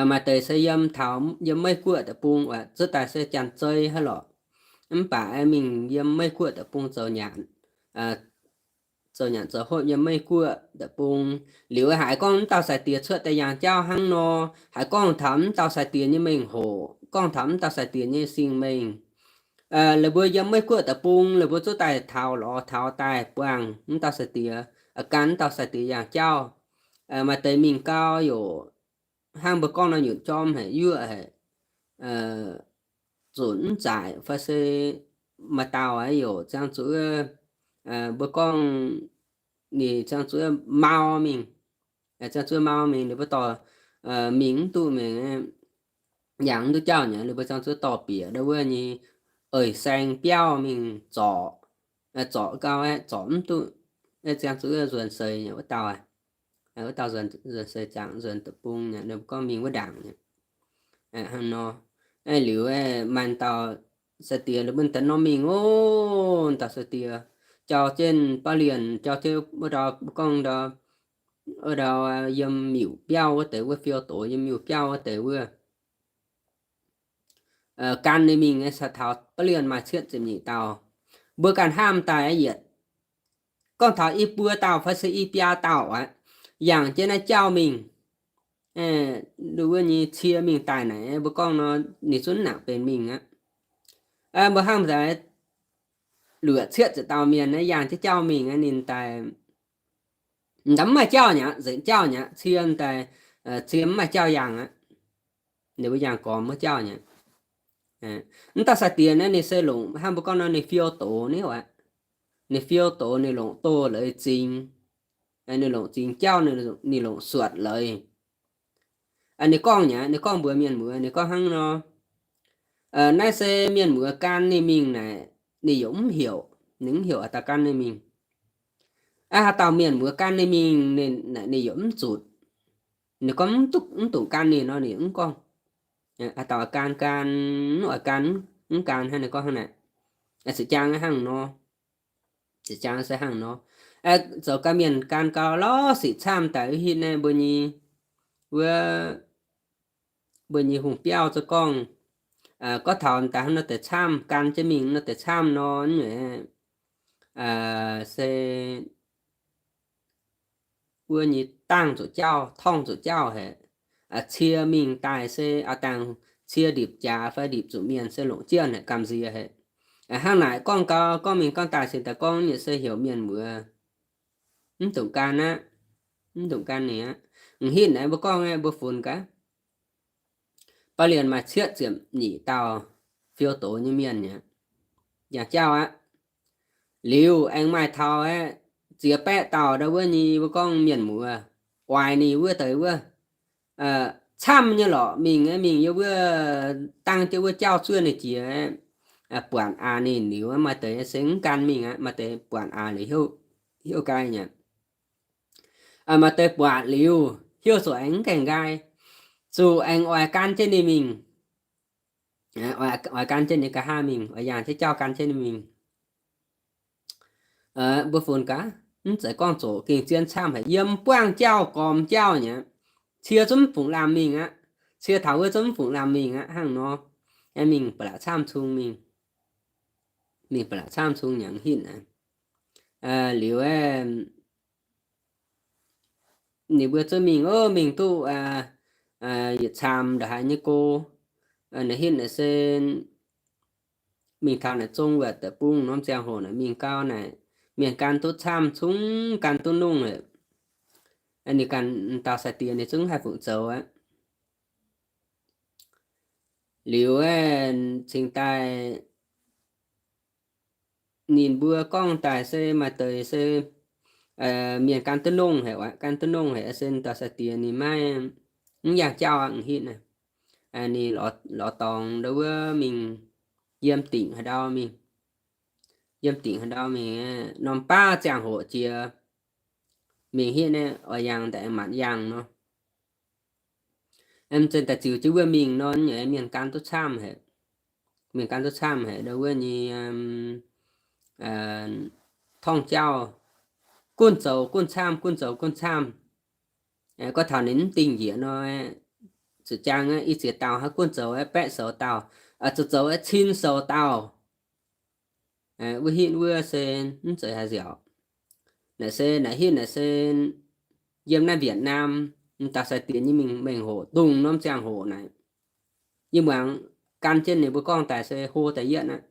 Maaih deix se yiem taux yiem Meiv Guoqv deic-bung, zuov daaih se Janx-Zei hnangv lorqc. Mv baac aeqv, mingh yiem Meiv Guoqv deic-bung zoux nyanc, zoux nyanc zoux hopv yiem Meiv Guoqv deic-bung. Liuz haiz gorngv mv dauh sai-diex cuotv daaih yangh jauv hnangv nor, haiz gorngv taux mv dauh sai-diex nyei mengh hoc, gorngv taux mv dauh sai-diex nyei sing-mengh. Laaix mbuo yiem Meiv Guoqv deic-bung, laaix mbuo zuqc daaih taux lorz taux daaih buangh mv dauh sai-diex, gan mv dauh sai-diex yangh jauv. Maaih deix mingh gau youc hnangv mbuo gorngv nor nyutc jorm haic, yuoqv haic, zunc mv zaic fai se maaih dauh aqv youc ziangh zuqc, mbuo gorngv ninh ziangh zuqc mau mingh, ziangh zuqc mau mingh ninh mbuo dorh mingh mv duqv mingh, yangh mv duqv jauv nyei, ninh mbuo ziangh zuqc dorh bieqc ndau wuov nyei eix saeng biauv mingh zorc, zorc gau aeqv, zorc mv duqv, ziangh zuqc nzuonx seix nyei wuov dauh, wuov dauh nzuonx seix ziangx nzuonx deic-bung nyei, ninh mbuo gorngv mingh wuov ndaangc nyei. Hnangv nor, liuz maaih dauh sai-diex laaix mbuo daaih norm mingh ov, dauh sai-diex jauv jienv baav lienh, jauv jienv wuov ndau, mbuo gorngv ndau, wuov ndau yiem miuc biauv wuov deix, wuov fiou doz yiem miuc biauv wuov deix wuov gan ninh mingh se taux baav lienh maaih cietv ziepc nyeic dauh. Mbuo ganh hnamv daaih yietc, gorngv taux i buo dauh fai se i biaa dauh aqv, yangh jienv naaiv jauv mingh, wuov nyei cie mingh daaih naaic, mbuo gorngv nor ninh zungv nangc benx mingh aqv. Mbuo hnamv daaih luoqc cietv ziepc dauh mienh naaiv yangh jienv jauv mingh aqv, ninh daaih mv maaih jauv nyei aqv, nzengc jauv nyei aqv, cie daaih, cie mv maaih jauv yangh aqv. Ninh mbuo yangh gormx wuov jauv nyei. Mv dauh sai-diex naaiv ninh se longc hnangv mbuo gorngv nor ninh fiou doz niuv aqv. Ninh fiou doz ninh longc doz-leiz zingx, ninh longc zingx jauv, ninh longc suotc leiz. Ninh gorngv nyei, ninh gorngv mbuox mienh muoz ninh gorngv hnangv nor, naaiv se mienh muoz gan ninh mingh naaic, ninh yaac mv heuc, ninh mv heuc haaix dauh gan ninh mingh. Aa, haaix dauh mienh muoz gan ninh mingh, ninh yaac mv zutc. Ninh gorngv mv dungx gan ninh nor ninh mv gorngv. Haaix dauh gan gan, mv oix gan, mv gan hnangv, ninh gorngv hnangv naaic. Ziqc jaang hnangv nor, ziqc jaang se hnangv nor. Zoux gau mienh gan gau lorz sic camv daaih wuov hitv naaiv mbuo nyei, wuov, mbuo nyei hungh biauv za'gengh gorngv, gorngv taux daaih hnangv nor deix camv, gan jienv mingh nor deix camv nor, se wuov nyei dangh zuqc jauv, torngv zuqc jauv haic. Cie mingh daaih se aa dangh cie ndipc jaax fai ndipc zuqc mienh se longc jienv haic, gamh nziex haic. Hnangv naaic gorngv gau, gorngv mingh gorngv daaih cingx daaih gorngv nyei se heuc mienh muoz mv dungx gan aqv, mv dungx gan ninh aqv. M'hitv naaiv mbuo gorngv aeqv, mbuo funx gaax, ba'lienx maaih cietv ziepc nyeic dauh fiou doz nyei mienh aqv, yangh jauv aqv. Liuz aengx maaih taux aeqv, ziex baeqv dauh ndau wuov nyei mbuo gorngv mienh muoz, oix ninh wuov deix wuov camv nyei lorqc mingh aeqv, mingh yiem wuov dangv jienv wuov jauv zuov ninh jiex aeqv, buatc aax ninh liuz, maaih deix se mv gan mingh aqv, maaih deix buatc aax liuz heuc, heuc gan aqv. Maaih deix buatc liuz heuc zuqc aengx mv gaengh nqaai, zuqc aengx oix gan jienv ninh mingh, oix gan jienv ninh nqa'haav mingh, oix yangh jienv jauv gan jienv ninh mingh. Mbuo funx gaax, mv zeiz gorngv zoqc gengh zien camv haic, yiem buangh jauv gormx jauv nyei, cie zungv mv fungc lamh mingh aqv, cie taux wuov zungv mv fungc lamh mingh aqv, hnangv nor. Aeqv, mingh ba'laqc camv cung mingh, mingh ba'laqc camv cung nyei m'hitv aqv. Liuz aeqv, ninh mbuo zungv mingh, ov, mingh duqv yietc camv ndongc haaix nyei go, naaiv hitv naaic se mingh taux naaic zong wuov deic-bung norm ziangh hoc naaic mingh gau naaic, mienh gan duqv camv cung, gan duqv nongh haic. Ninh ganh dauh sai-diex ninh zungv haih fungc zoux aqv. Liuz aeqv, cingx daaih ninh mbuo gorngv daaih se maaih deix se mienh gan duqv nongh haic, gan duqv nongh haic, se dauh sai-diex ninh maiv, mv yangh jauv aqv, m'hitv naaic. Ninh lorz dorngx ndau wuov mingh yiem dingc haaix ndau mingh, yiem dingc haaix ndau mingh, norm baav ziangh hoc jiex mingh hitv naaiv oix yangh daaih manc yangh nor. Mv zeiz daaih ziux jienv wuov mingh nor, mienh gan duqv camv haic, mienh gan duqv camv haic ndau wuov nyei torngv jauv, gunv zoux gunv camv, gunv zoux gunv camv. Gorngv taux ninh mv dingh njiec nor, zuqc jangx i ziex dauh haaix gunv zoux aeqv, baeqv soux dauh, zoux zoux aeqv, cin soux dauh. Wuov hitv wuov se mv zeiz haaix nziaauc. Naaic se naaic hitv naaic se yiem naaiv Việt Nam, m'dauh sai-diex nyei mingh mengh hoc dungz norm ziangh hoc naaic, yie muangx gan jienv ninh mbuo gorngv daaih se hlo daaih yietv aqv.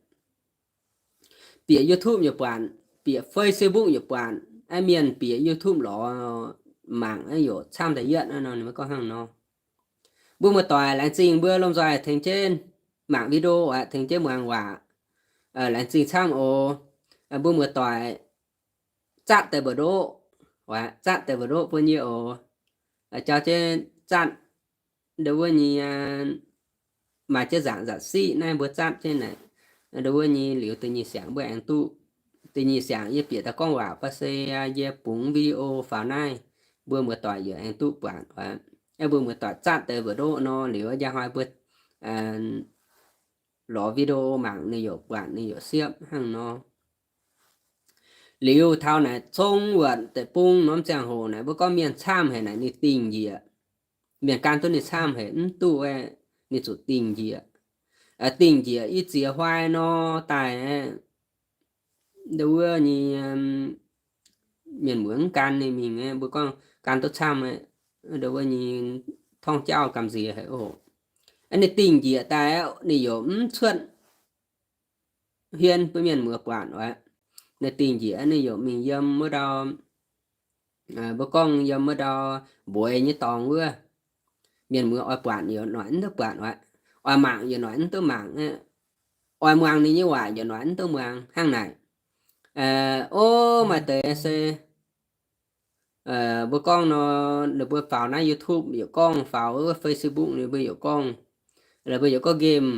Bieqc YouTube yaac buatc, bieqc Facebook yaac buatc, aeqv, mienh bieqc YouTube lorz mangc aeqv, yaac camv daaih yietv aqv nor, ninh mbuo gorngv hnangv nor. Mbuo muoz-doic laengz zingh mbuo lomh nzoih tengx jienv mangc video aqv, tengx jienv muangx waac, laengz zingh camv oc. Mbuo muoz-doic zatv deix mbu'ndoqv, zatv deix mbu'ndoqv bun yie oc. Jauv jienv zatv ndau wuov nyei, maaih jienv nzaangc nzaangc siqv naaiv mbuo zatv jienv naaic, ndau wuov nyei liuz da'nyeic siangx mbuo aengx duqv, da'nyeic siangx yie bieqc daaih gorngv waac fai se yie bungx video faaux naaiv, mbuo muoz-doic yaac aengx duqv buatc oc. Aeqv, mbuo muoz-doic zatv deix mbu'ndoqv nor liuz, njang hnoi mbuo lorz video mangc ninh yaac buatc ninh yaac siepv hnangv nor. Liuz taux naaic zong wuotc deic-bung norm ziangh hoc naaic mbuo gorngv mienh camv haic naaic ninh dingh njiec. Mienh gan duqv ninh camv haic mv duqv aeqv, ninh zuqc dingh njiec. Dingh njiec i ziex hnoi nor daaih aeqv, ndau wuov nyei mienh muoz mv gan ninh mingh aeqv, mbuo gorngv gan duqv camv aeqv, ndau wuov nyei torngv jauv gamh nziex haic oc. Ninh dingh njiec daaih aeqv, ninh yaac mv cuotv hienv bun mienh muoz buatc oc. Ninh dingh njiec ninh yaac mingh yiem wuov ndau, mbuo gorngv yiem wuov ndau mbueiz nyei dorngx wuov. Mienh muoz oix buatc yaac noic mv duqv buatc oc. Oix mangc yaac noic mv duqv mangc. Oix muangx ninh nyei waac yaac noic mv duqv muangx hnangv naaic. Ov, maaih deix se mbuo gorngv nor, ninh mbuo faaux naaiv YouTube yaac gorngv, faaux wuov Facebook ninh mbuo yaac gorngv, ninh mbuo yaac gorngv game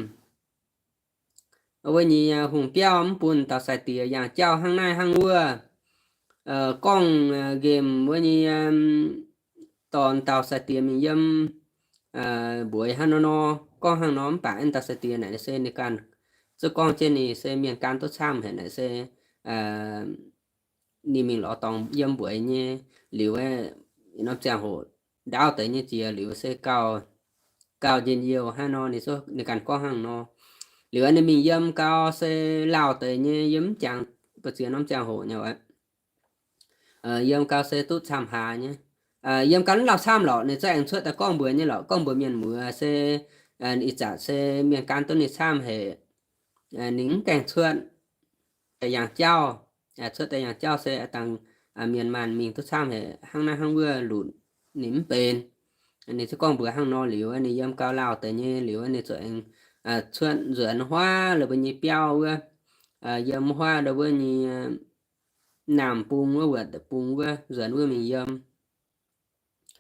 wuov nyei hungh biauv mv bun dauh sai-diex yangh jauv hnangv naaiv hnangv wuov. Gorngv game wuov nyei dorn dauh sai-diex mingh yiem mbueiz hnangv nor nor, gorngv hnangv nor mv baac aeqv, dauh sai-diex naaic se ninh ganh zungv gorngv jienv ninh se mienh gan duqv camv haic naaic se ninh mingh lorz dorngx yiem mbueiz nyei liuz aeqv, norm ziangh hoc ndaauv deix nyei jiex liuz se gauh, gauh njien-youh hnangv nor, ninh ganh gorngv hnangv nor. Liuz aeqv, ninh mingh yiem gau se lauh deix nyei, yie mv jangx ba'ziex norm ziangh hoc nyei oc. Yiem gau se duqv camv haaix nyei. Yiem gau mv lauh camv lorqc, ninh zungv aengx cuotv daaih gorngv mbuox nyei lorqc, gorngv mbuox mienh muoz se ih zanc se mienh gan duqv ninh camv haic, ninh mv gaengh cuotv daaih yangh jauv. Cuotv daaih yangh jauv se dangh mienh maanh mingh duqv camv haic hnangv naaiv hnangv wuov lunc. ninh mv benx. Ninh zungv gorngv mbuox hnangv nor liuz, ninh yiem gau lauh deix nyei liuz, ninh zuqc aengx cuotv nzuonx huaav la'buo nyei biauv wuov, yiem huaav ndau wuov nyei naamh bung wuov, wuotc deic-bung wuov, nzuonx wuov mingh yiem.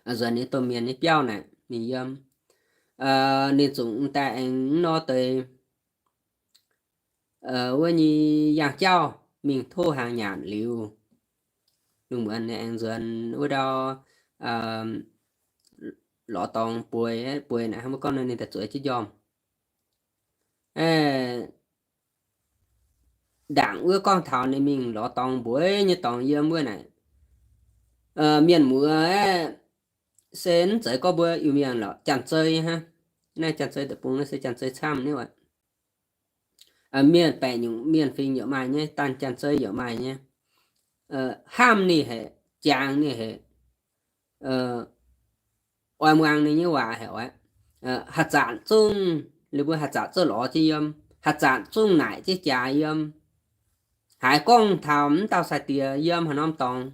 Nzuonx nyei domh mienh nyei biauv naaic mingh yiem. Ninh zungv daaih aengx nor deix wuov nyei yangh jauv mingh tov hnaangx nyanc liuz, lungh muonz ninh aengx nzuonx wuov ndau lorz dorngx bueix, bueix naaic hnangv mbuo gorngv nor ninh daaih zueiz jienv njormh. Ndaangc wuov gorngv taux ninh mingh lorz dorngx mbueix nyei dorngx yiem wuov naaic, mienh muoz aeqv, se mv zeiz gorngv mbuo Iu-Mienh lorqc, Janx-Zei hnangv. Naaiv Janx-Zei deic-bung naaiv se Janx-Zei camv nyei aqv. Mienh baeqc nyungc mienh fingx yaac maaih nyei, dangh Janx-Zei yaac maaih nyei. Hnamv ninh haic, jangx ninh haic, oix muangx ninh nyei waac haic oc. Haaix zanc zungv, ninh mbuo haaix zanc zungv lorz jienv yiem, haaix zanc zungv naaic jienv jaax yiem. Haiz gorngv taux mv dauh sai-diex yiem haaix norm dorngx,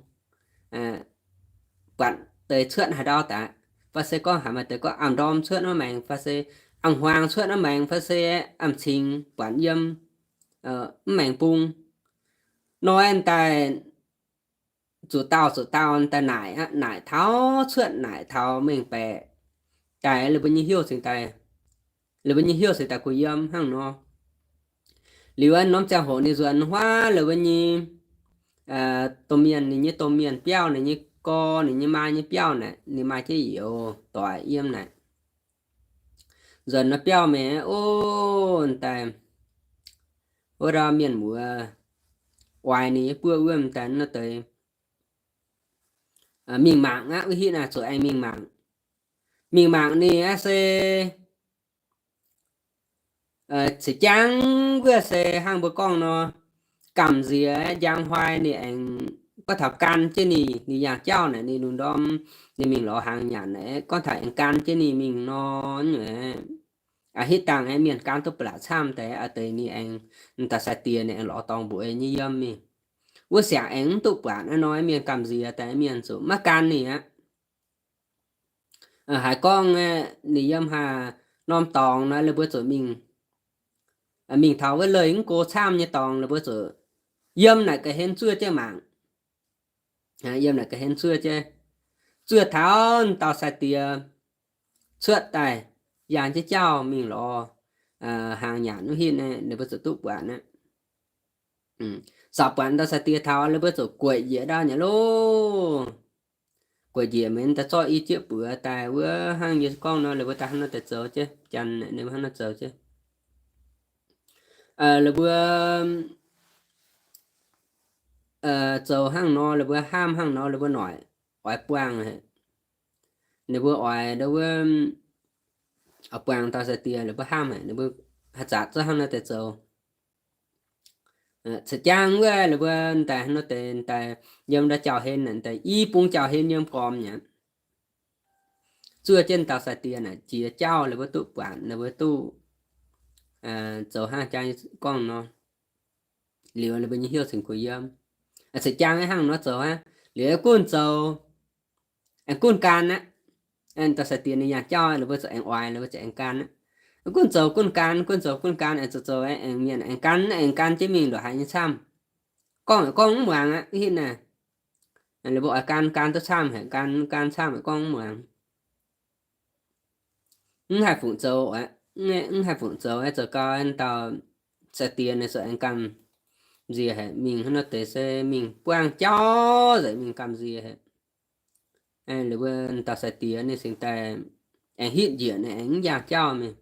buatc deix cuotv haaix ndau daaih, fai se gorngv haaix maaih deix gorngv am-ndorm cuotv wuov maengx, fai se am-hmuangx cuotv wuov maengx, fai se am-cingx buatc yiem mv maengx bung nor, daaih zuqc dauh zuqc dauh daaih naaic aqv, naaic taux cuotv naaic taux mengh baeqc daaih, ninh mbuo nyei hnyouv cingx daaih, ninh mbuo nyei hnyouv cingx daaih kuh yiem hnangv nor. Liuz norm ziangh hoc ninh nzuonx huaav la'buo nyei domh mienh, ninh nyei domh mienh biauv, ninh nyei gorx, ninh nyei maa nyei biauv naaic, ninh maaih jienv youz doic yiem naaic. Nzuonx nor biauv mingh, o, daaih wuov ndau mienh muoz oix ninh nyei buov wuov daaih nor deix mingh mangc aqv, wuov hitv naaic zuqc aengx mingh mangc. Mingh mangc ninh aqv se ceix jaang wuov se hnangv mbuo gorngv nor, gamh nziex njang huai ninh aengx gorngv taux gan jienv ninh, ninh yangh jauv naaic ninh lungh ndorm ninh mingh lorz hnaangx nyanc naaic gorngv taux aengx gan jienv ninh mingh nor, hitv dangh aengx mienh gan duqv ba'laqc camv deix, a'deix ninh aengx, da'sai diex ninh aengx lorz dorngx mbuox nyei yiem mingh. Wuov siangx aengx mv duqv buatc naaiv nor, mienh gamh nziex daaih mienh zuqc maiv gan ninh aqv. Haiz gorngv ninh yiem haaix norm dorngx naaic, la'buo zuqc mingh, mingh taux wuov leih mv go camv nyei dorngx, la'buo zuqc yiem naaic ga'hlen zuov jienv mangc. Yiem naaic ga'hlen zuov jienv, zuov taux da'sai diex cuotv daaih yangh jienv jauv mingh lorz hnaangx nyanc wuov hitv naaic, ninh mbuo zuqc duqv buatc aqv. Saaux buatc da'sai diex taux, ninh mbuo zuqc gueic njiec ndau nyei loh. Gueic njiec mingh daaih zorqv i jieqv buoz daaih wuov hnangv yie gorngv nor, ninh mbuo daaih hnangv nor daaih zoux jienv, janx ninh mbuo hnangv nor zoux jienv. Ninh mbuo zoux hnangv nor, ninh mbuo hnamv hnangv nor, ninh mbuo noic oix buangh haic. Ninh mbuo oix ndau wuov, oix buangh da'sai diex, ninh mbuo hnamv haic, ninh mbuo haaix zanc zungv hnangv nor daaih zoux. Ceix jaang wuov ninh mbuo daaih hnangv nor deix daaih yiem ndau jauv-hlen naaic, daaih i bung jauv-hlen yiem gormx aqv. Zuov jienv da'sai diex naaic jiex jauv, ninh mbuo duqv buatc, ninh mbuo duqv zoux hnangv jang gorngv nor. Liuz ninh mbuo nyei hnyouv cingx kuh yiem. Ceix jaang hnangv nor zoux aqv. Liuz gunv zoux, aengx gunv gan aqv. Da'sai diex ninh yangh jauv, ninh mbuo zuqc aengx oix, ninh mbuo zuqc aengx gan aqv. Gunv zoux gunv gan, gunv zoux gunv gan, aengx zoux zoux aengx mienh aengx gan, aengx gan jienv mingh ndongc haaix nyei camv. Gorngv gorngv mv muangx aqv, hitv naaic. Ninh mbuo oix gan, gan duqv camv haic, gan gan camv haic, gorngv mv muangx. Mv haih fungc zoux, mv haih fungc zoux, zoux gau da'sai diex ninh zuqc aengx gamh nziex haic, mingh hnangv nor deix se mingh buangh jauv nzengc, mingh gamh nziex haic. Liuz mbuo da'sai diex ninh cingx daaih aengx hitv njiec naaic aengx mv yangh jauv mingh.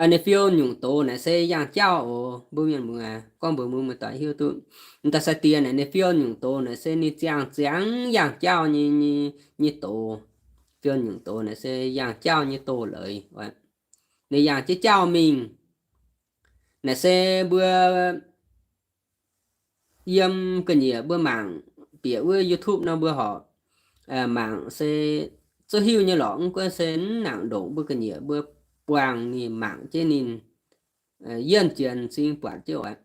Ninh fiou nyungc doz naaic se yangh jauv oc. Mbuo mienh muoz gorngv mbuox mbuo muoz-doic hiuv duqv, da'sai diex naaic ninh fiou nyungc doz naaic se ninh ziangh ziangx yangh jauv nyei, nyei doz. Fiou nyungc doz naaic se yangh jauv nyei doz-leiz. Ninh yangh jienv jauv mingh naaic se mbuo yiem ga'nyiec mbuo mangc bieqc wuov YouTube nor mbuo horpc mangc se zuqc hiuv nyei lorqc. Mv gunv se mv nangc ndongc mbuo ga'nyiec mbuo buangh ninh mangc jienv ninh, yienh jienc m'zing buatc jienv oc.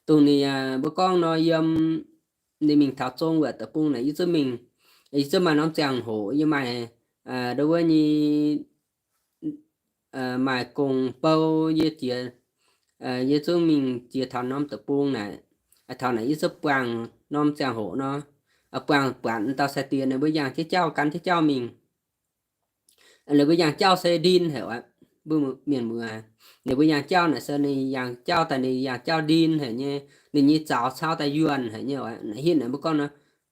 Dongh ninh mbuo gorngv nor yiem, ninh mingh taux zong wuov deic-bung naaic yie zungv mingh Yie zungv maaih norm ziangh hoc yie maaih, aa, ndo wuov nyei, maaih gong-bou yie jiex, yie zungv mingh jiex taux norm deic-bung naaic. Taux naaic yie zungv buangh norm ziangh hoc nor, buangh buatc dauh sai-diex ninh mbuo yangh jienv jauv, gan jienv jauv mingh. Ninh mbuo yangh jauv se ndin haic oc, mbuo mienh muoz. Ninh mbuo yangh jauv naaic se ninh yangh jauv daaih ninh yangh jauv ndin haic nyei, ninh nyei zaux cau daaih yuonh haic nyei oc. Naaic hitv naaic mbuo gorngv nor,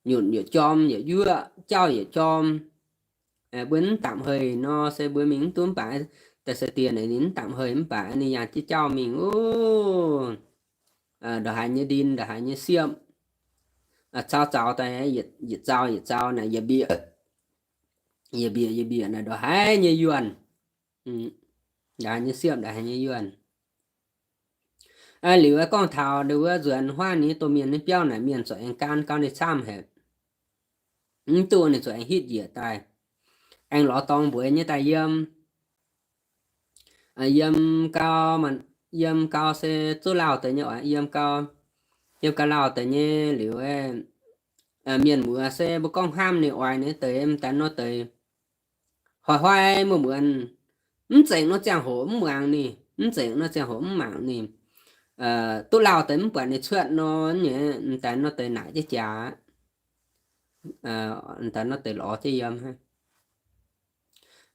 nyunc yietc jorm yietc yuoqv, jauv yietc jorm. Mbuo mv damc hei nor se mbuo mingh mv duqv mv baac, dauh sai-diex naaic ninh mv damc hei mv baac ninh yangh jienv jauv mingh, o, ndongc haaix nyei ndin, ndongc haaix nyei siepv, cau zaux daaih yietc zaux yietc zaux naaic yietc mbiec, yietc mbiec yietc mbiec naaic ndongc haaix nyei yuonh, ndongc haaix nyei siepv, ndongc haaix nyei yuonh. Liuz gorngv taux ndo wuov nzuonx huaav ninh domh mienh nyei biauv naaic mienh zuqc aengx gan gau ninh camv haic. Mv duqv ninh zuqc aengx hitv njiec daaih, aengx lorz dorngx mbueix nyei daaih yiem. Yiem gau, yiem gau se zuqv lauh deix nyei oc, yiem gau, yiem gau lauh deix nyei liuz, mienh muoz se mbuo gorngv hnamv ninh oix ninh deix m'daaih nor deix, hoic hoic muonz muonz, mv zengc nor ziangh hoc mv muangx ninh, mv zengc nor ziangh hoc mv mangc ninh. Duqv lauh deix mv buatc ninh cuotv nor nyei, m'daaih nor deix naaic jienv jaax, m'daaih nor deix lorz jienv yiem.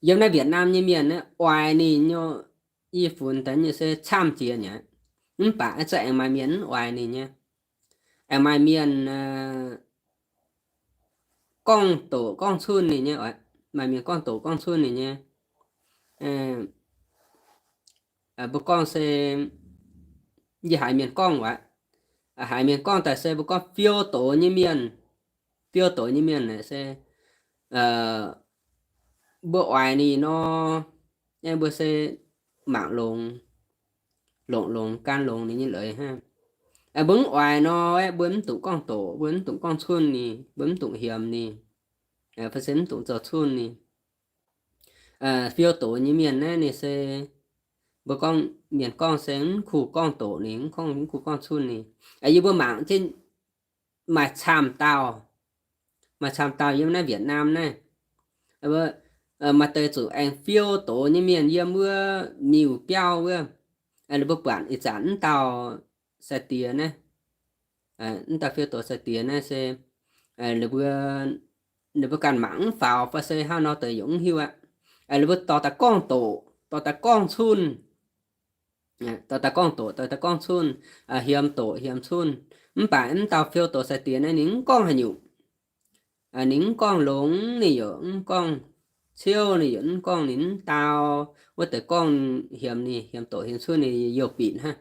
Yiem naaiv Việt Nam nyei mienh naaiv oix ninh nyei, i funx daaih nyei se camv jiex nyei. Mv baac za'gengh maaih mienh mv oix ninh nyei. Aengx maaih mienh gorngv doqc gorngv cunh ninh nyei oc. Maaih mienh gorngv doqc gorngv cunh ninh nyei. Mbuo gorngv se, yie haiz mienh gorngv oc. Haiz mienh gorngv daaih se mbuo gorngv fiou doz nyei mienh. Fiou doz nyei mienh naaic se mbuo oix ninh nor, mbuo se mangc longx, longc longx gan longx ninh nyei leiz hnangv. Mbuo mv oix nor, mbuo mv dungx gorngv doqc, mbuo mv dungx gorngv cunh ninh, mbuo mv dungx hiemx ninh, fai se mv dungx zoux cunh ninh. Fiou doz nyei mienh naaiv ninh se, mbuo gorngv, mienh gorngv se mv kuh gorngv doqc ninh, mv gorngv, mv kuh gorngv cunh ninh. Yie mbuo mangc jienv maaih camv dauh, maaih camv dauh yiem naaiv Việt Nam naaiv. Maaih deix zuqc aengx fiou doz nyei mienh yiem wuov miuc biauv wuov. Ninh mbuo buatc ih zanc mv dauh sai-diex naaiv, mv dauh fiou doz sai-diex naaiv se, ninh mbuo, ninh mbuo ganh mangc mv faaux fai se hnangv nor deix yaac mv hiuv aqv. Ninh mbuo dorh daaih gorngv doqc, dorh daaih gorngv cunh, dorh daaih gorngv doqc, dorh daaih gorngv cunh, hiemx doqc hiemx cunh. Mv baac mv dauh fiou doz sai-diex naaiv ninh mv gorngv haaix nyungc. Ninh mv gorngv longx, ninh yaac mv gorngv ciouv, ninh yaac mv gorngv ninh mv dau. Wuov deix gorngv hiemx ninh, hiemx doqc hiemx cunh ninh youh bieqc hnangv.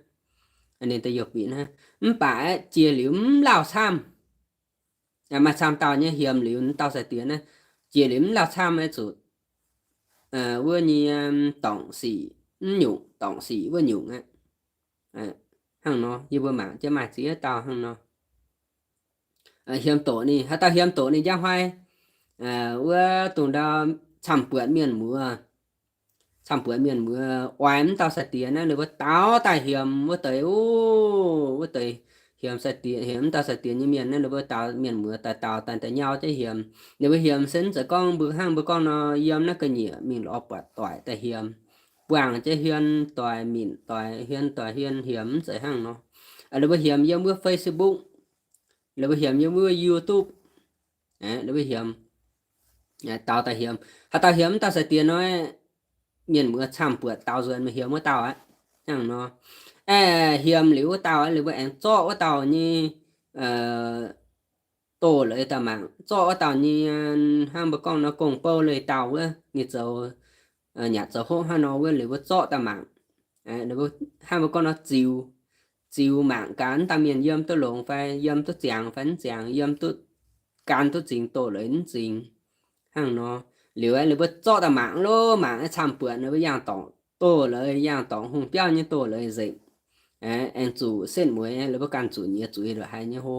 Ninh daaih youh bieqc hnangv. Mv baac jiex liuz mv lauh camv. Maaih camv dauh nyei hiemx liuz mv dauh sai-diex naaiv, jiex liuz mv lauh camv aeqv, zuqc wuov nyei dorngc sic, mv nyungc dorngc sic wuov nyungc aqv. Hnangv nor, yie mbuo mangc jienv maaih ziex dauh hnangv nor. Hiemx doqc ninh, haaix dauh hiemx doqc ninh njang hnoi, wuov dongh ndau camv-buatc mienh muoz, camv-buatc mienh muoz oix mv dauh sai-diex naaiv, ninh mbuo daux daaih hiemx wuov deix, o, wuov deix hiemx sai-diex, hiemx mv dauh sai-diex nyei mienh naaiv, ninh mbuo daux mienh muoz daaih daux daaih daaih nyau jienv hiemx. Ninh mbuo hiemx se mv zeiz gorngv mbuo hnangv mbuo gorngv nor yiem naaiv ga'nyiec mingh lorz buatc doic daaih hiemx, buangh jienv hmien doic minc doic, hmien doic hmien hiemx, mv zeiz hnangv nor. Ninh mbuo hiemx yiem wuov Facebook, ninh mbuo hiemx yiem wuov YouTube, ninh mbuo hiemx, daux daaih hiemx. Haaix dauh hiemx mv dauh sai-diex nor, mienh muoz camv-buatc daux nzuonx meih hiemx wuov dauh aqv. Hnangv nor, aeqv, hiemx liuz wuov dauh, ninh mbuo aengx zorqv wuov dauh nyei doz-leiz daaih mangc, zorqv wuov dauh nyei, hnangv mbuo gorngv nor gong-bou leiz-dauh wuov, ninh zoux, nyanc zoux hopv hnangv nor wuov, ninh mbuo zorqv daaih mangc. Hnangv mbuo gorngv nor ziux, ziux mangc gaax wuov dauh mienh yiem duqv longx fai, yiem duqv ziangx fai mv ziangx, yiem duqv, gan duqv zingx doz-leiz mv zingx. Hnangv nor, liuz ninh mbuo zorqv daaih mangc lov, mangc camv-buatc ninh mbuo yangh dorngc doz-leiz, yangh dorngc hungh biauv nyei doz-leiz nzengc. Aengx zuqc setv mueiz, ninh mbuo ganh zuqc nyiex zuiz ndongc haaix nyei hlo.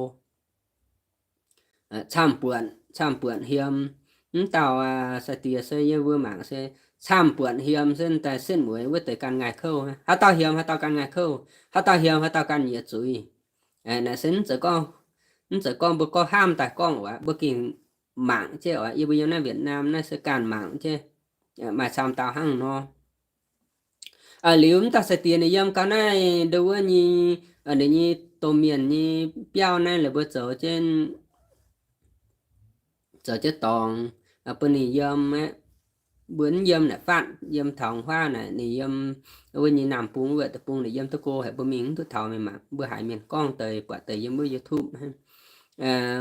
Camv-buatc, camv-buatc hiemx, mv dauh sai-diex se yie mbuo mangc se camv-buatc hiemx se daaih setv mueiz wuov deix ganh ngaih kouv. Haaix dauh hiemx haaix dauh ganh ngaih kouv, haaix dauh hiemx haaix dauh ganh nyiex zuiz. Naaiv se mv zeiz gorngv, mv zeiz gorngv mbuo gorngv hnamv daaih gorngv oc, mbuo gengh mangc jienv oc. Yie mbuo yiem naaiv Việt Nam naaiv se ganh mangc jienv, maaih camv dauh hnangv nor. Liuz mv dauh sai-diex ninh yiem gau naaiv ndo wuov nyei, ninh nyei domh mienh nyei biauv naaiv laaix mbuo zoux jienv, zoux jienv dorngx bun ninh yiem aqv. Mbuo mv yiem naaic fatv, yiem taux huaav naaic ninh yiem wuov nyei Nam bung wuov deic-bung naaic yiem duqv go haic, mbuo mingh mv duqv taux mingh mangc. Mbuo haiz mienh gorngv deix buatc deix yiem wuov YouTube.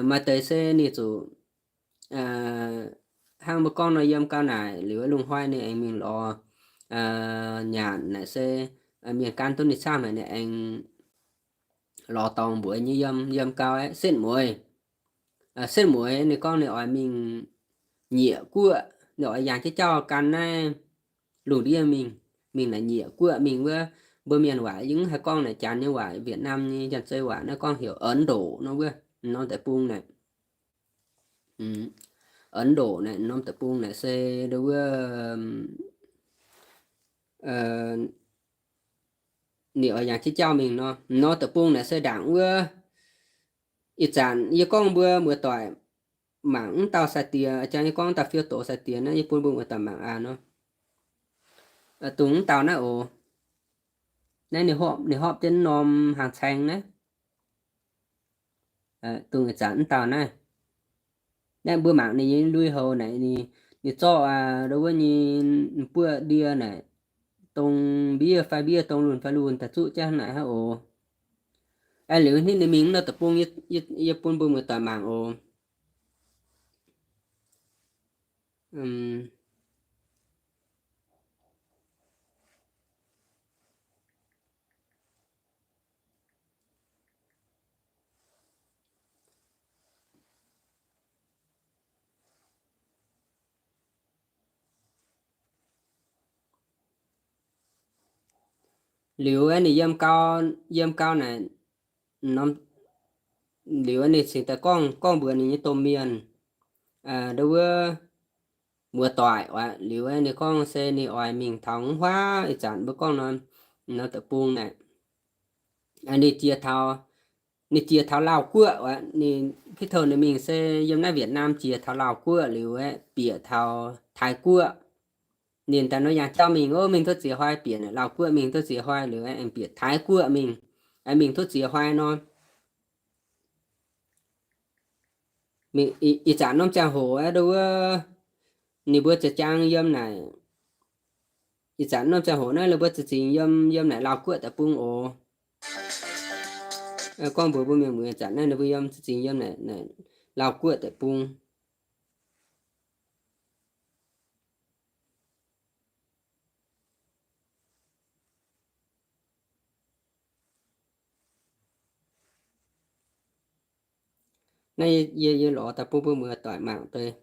Maaih deix se ninh zuqc hnangv mbuo gorngv nor yiem gau naaic liuz lungh hnoi ninh aengx mingh lorz nyanc naaic se mienh gan duqv ninh camv haic, ninh aengx lorz dorngx mbuox nyei yiem, yiem gau aeqv, setv mueiz. Setv mueiz ninh gorngv ninh oix mingh nyieqc guoqv, ninh oix yangh jienv jauv gan naaiv lungh ndiev mingh, mingh naaic nyieqc guoqv mingh wuov. Mbuo mienh waac yie mv haih gorngv naaic, Janx nyei waac, Việt Nam nyei janx-zei waac naaiv gorngv heuc Ấn Độ nor wuov, norm deic-bung naaic. Ấn Độ naaic norm deic-bung naaic se ndo wuov ninh oix yangh jienv jauv mingh nor. Norm deic-bung naaic se ndaangc wuov, ih zanc yie gorngv mbuo muoz-doic mangc mv dauh sai-diex, jang yie gorngv dauh fiou doz sai-diex naaiv, yie bun mbuo muoz-doic mangc aqv nor. Dongh mv dauh naaiv oc. Naaiv ninh horpc, ninh horpc jienv norm hnaangx-caeng naaiv. Dongh ih zanc mv dauh naaiv. Naaiv mbuo mangc ninh nyei lui-houx naaic, ninh zorqv ndo wuov nyei buoqv ndie naaic, dongh mbiev fai mbiev, dongh lunx fai lunx daaih zuqv jienv naaic hnangv oc. Aeqv, liuz hnangv ninh mingh wuov norm deic-bung, yie bun mbuo muoz-doic mangc oc. Liuz ninh yiem gau, yiem gau naaic, liuz ninh cingx daaih gorngv, gorngv mbuox ninh nyei domh mienh, ndo wuov muoz-doic oc. Liuz ninh gorngv se ninh oix mingh taux huaav, ih zanc mbuo gorngv nor, norm deic-bung naaic, ninh jiex taux, ninh jiex taux Laauh Guoqv oc. Ninh, hitv touh ninh mingh se yiem naaiv Việt Nam jiex taux Laauh Guoqv liuz aeqv, bieqc taux Taiv Guoqv. Ninh daaih nor yangh jauv mingh, ov, mingh duqv ziex hui bieqc naaic Laauh Guoqv, mingh duqv ziex hui liuz aengx bieqc Taiv Guoqv mingh, mingh duqv ziex hui nor. Ih zanc norm ziangh hoc aeqv, ndo wuov ninh mbuo ziex jaang yiem naaic, ih zanc norm ziangh hoc naaiv ninh mbuo ziex zingx yiem, yiem naaic Laauh Guoqv deic-bung oc. Gorngv mbuox mbuo mienh muoz, ih zanc naaiv ninh mbuo yiem ziex zingx yiem naaic, naaic Laauh Guoqv deic-bung. Naaiv yie, yie lorz daaih bun mbuo muoz-doic mangc deix.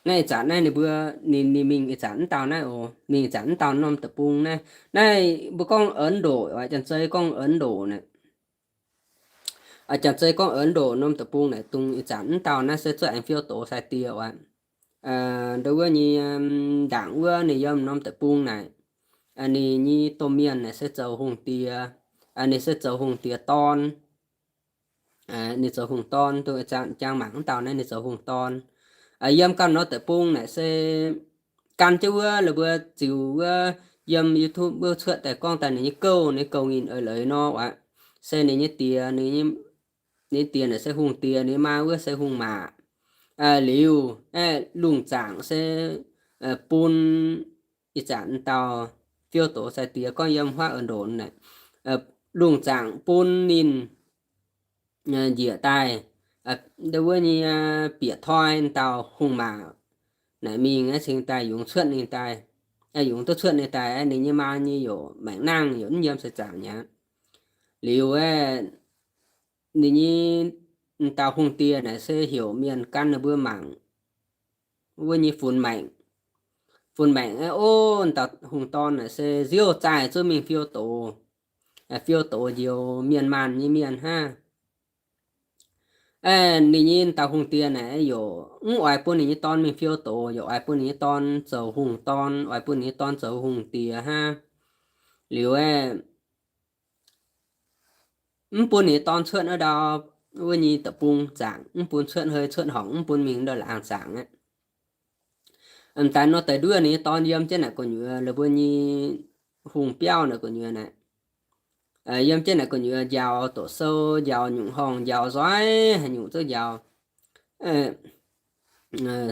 Naaiv ih zanc naaiv ninh mbuo, ninh, ninh mingh ih zanc mv dauh naaiv oc, mingh ih zanc mv dauh norm deic-bung naaiv. Naaiv mbuo gorngv Ấn Độ oc, janx-zei gorngv Ấn Độ naaic. Janx-zei gorngv Ấn Độ norm deic-bung naaic, dongh ih zanc mv dauh naaiv se zuoqv aengx fiou doz sai-diex oc. Ndo wuov nyei, ndaangc wuov ninh yiem norm deic-bung naaic, ninh nyei domh mienh naaic se zoux hungh diex. Ninh se zoux hungh diex dorn. Ninh zoux hungh dorn, dongh ih zanc jangx mangc mv dauh naaiv ninh zoux hungh dorn. Yiem ganh norm deic-bung naaic se gan jienv wuov, laaix mbuo ziux wuov yiem YouTube wuov cuotv daaih gorngv daaih ninh nyei gouv, ninh gouv nyinh eix leiz nor aqv. Se ninh nyei diex, ninh nyei diex naaic se hungh diex, ninh maa wuov se hungh maac. Liuz, lungh zaangc se bun ih zanc dauh fiou doz sai-diex gorngv yiem huaav Ấn Độ naaic, lungh zaangc bun ninh njiec daaih, ndo wuov nyei bieqc toi dauh hungh maac naaic mingh aeqv, cingx daaih yungz cuotv ninh daaih, yungz duqv cuotv ninh daaih aeqv, ninh nyei maa nyei youc maengc nangh youc mv yiem seix zaangc mi'aqv. Liuz aeqv, ninh nyei dauh hungh diex naaic se heuc mienh gan ninh mbuo mangc wuov nyei funx maengc. Funx maengc aeqv, ov, dauh hungh dorn naaic se nziouv zaih zuqc mingh fiou doz, fiou doz njoux mienh maanh nyei mienh hnangv. Ninh nyei dauh hungh diex naaic youc mv oix bun ninh nyei dorn mingh fiou doz, youc oix bun ninh nyei dorn zoux hungh dorn, oix bun ninh nyei dorn zoux hungh diex hnangv. Liuz aeqv, mv bun ninh nyei dorn cuotv wuov ndau wuov nyei deic-bung zaangc, mv bun cuotv hei cuotv horngc, mv bun mingh ndau laangz zaangc aqv. M'daaih nor deix nduov ninh nyei dorn yiem jienv naaic gu'nyuoz, la'buo nyei hungh biauv naaic gu'nyuoz naaic, yiem jienv naaic gu'nyuoz njaaux doqc sou, njaaux nyungc horngh, njaaux nzoih haaix nyungc zungv njaaux,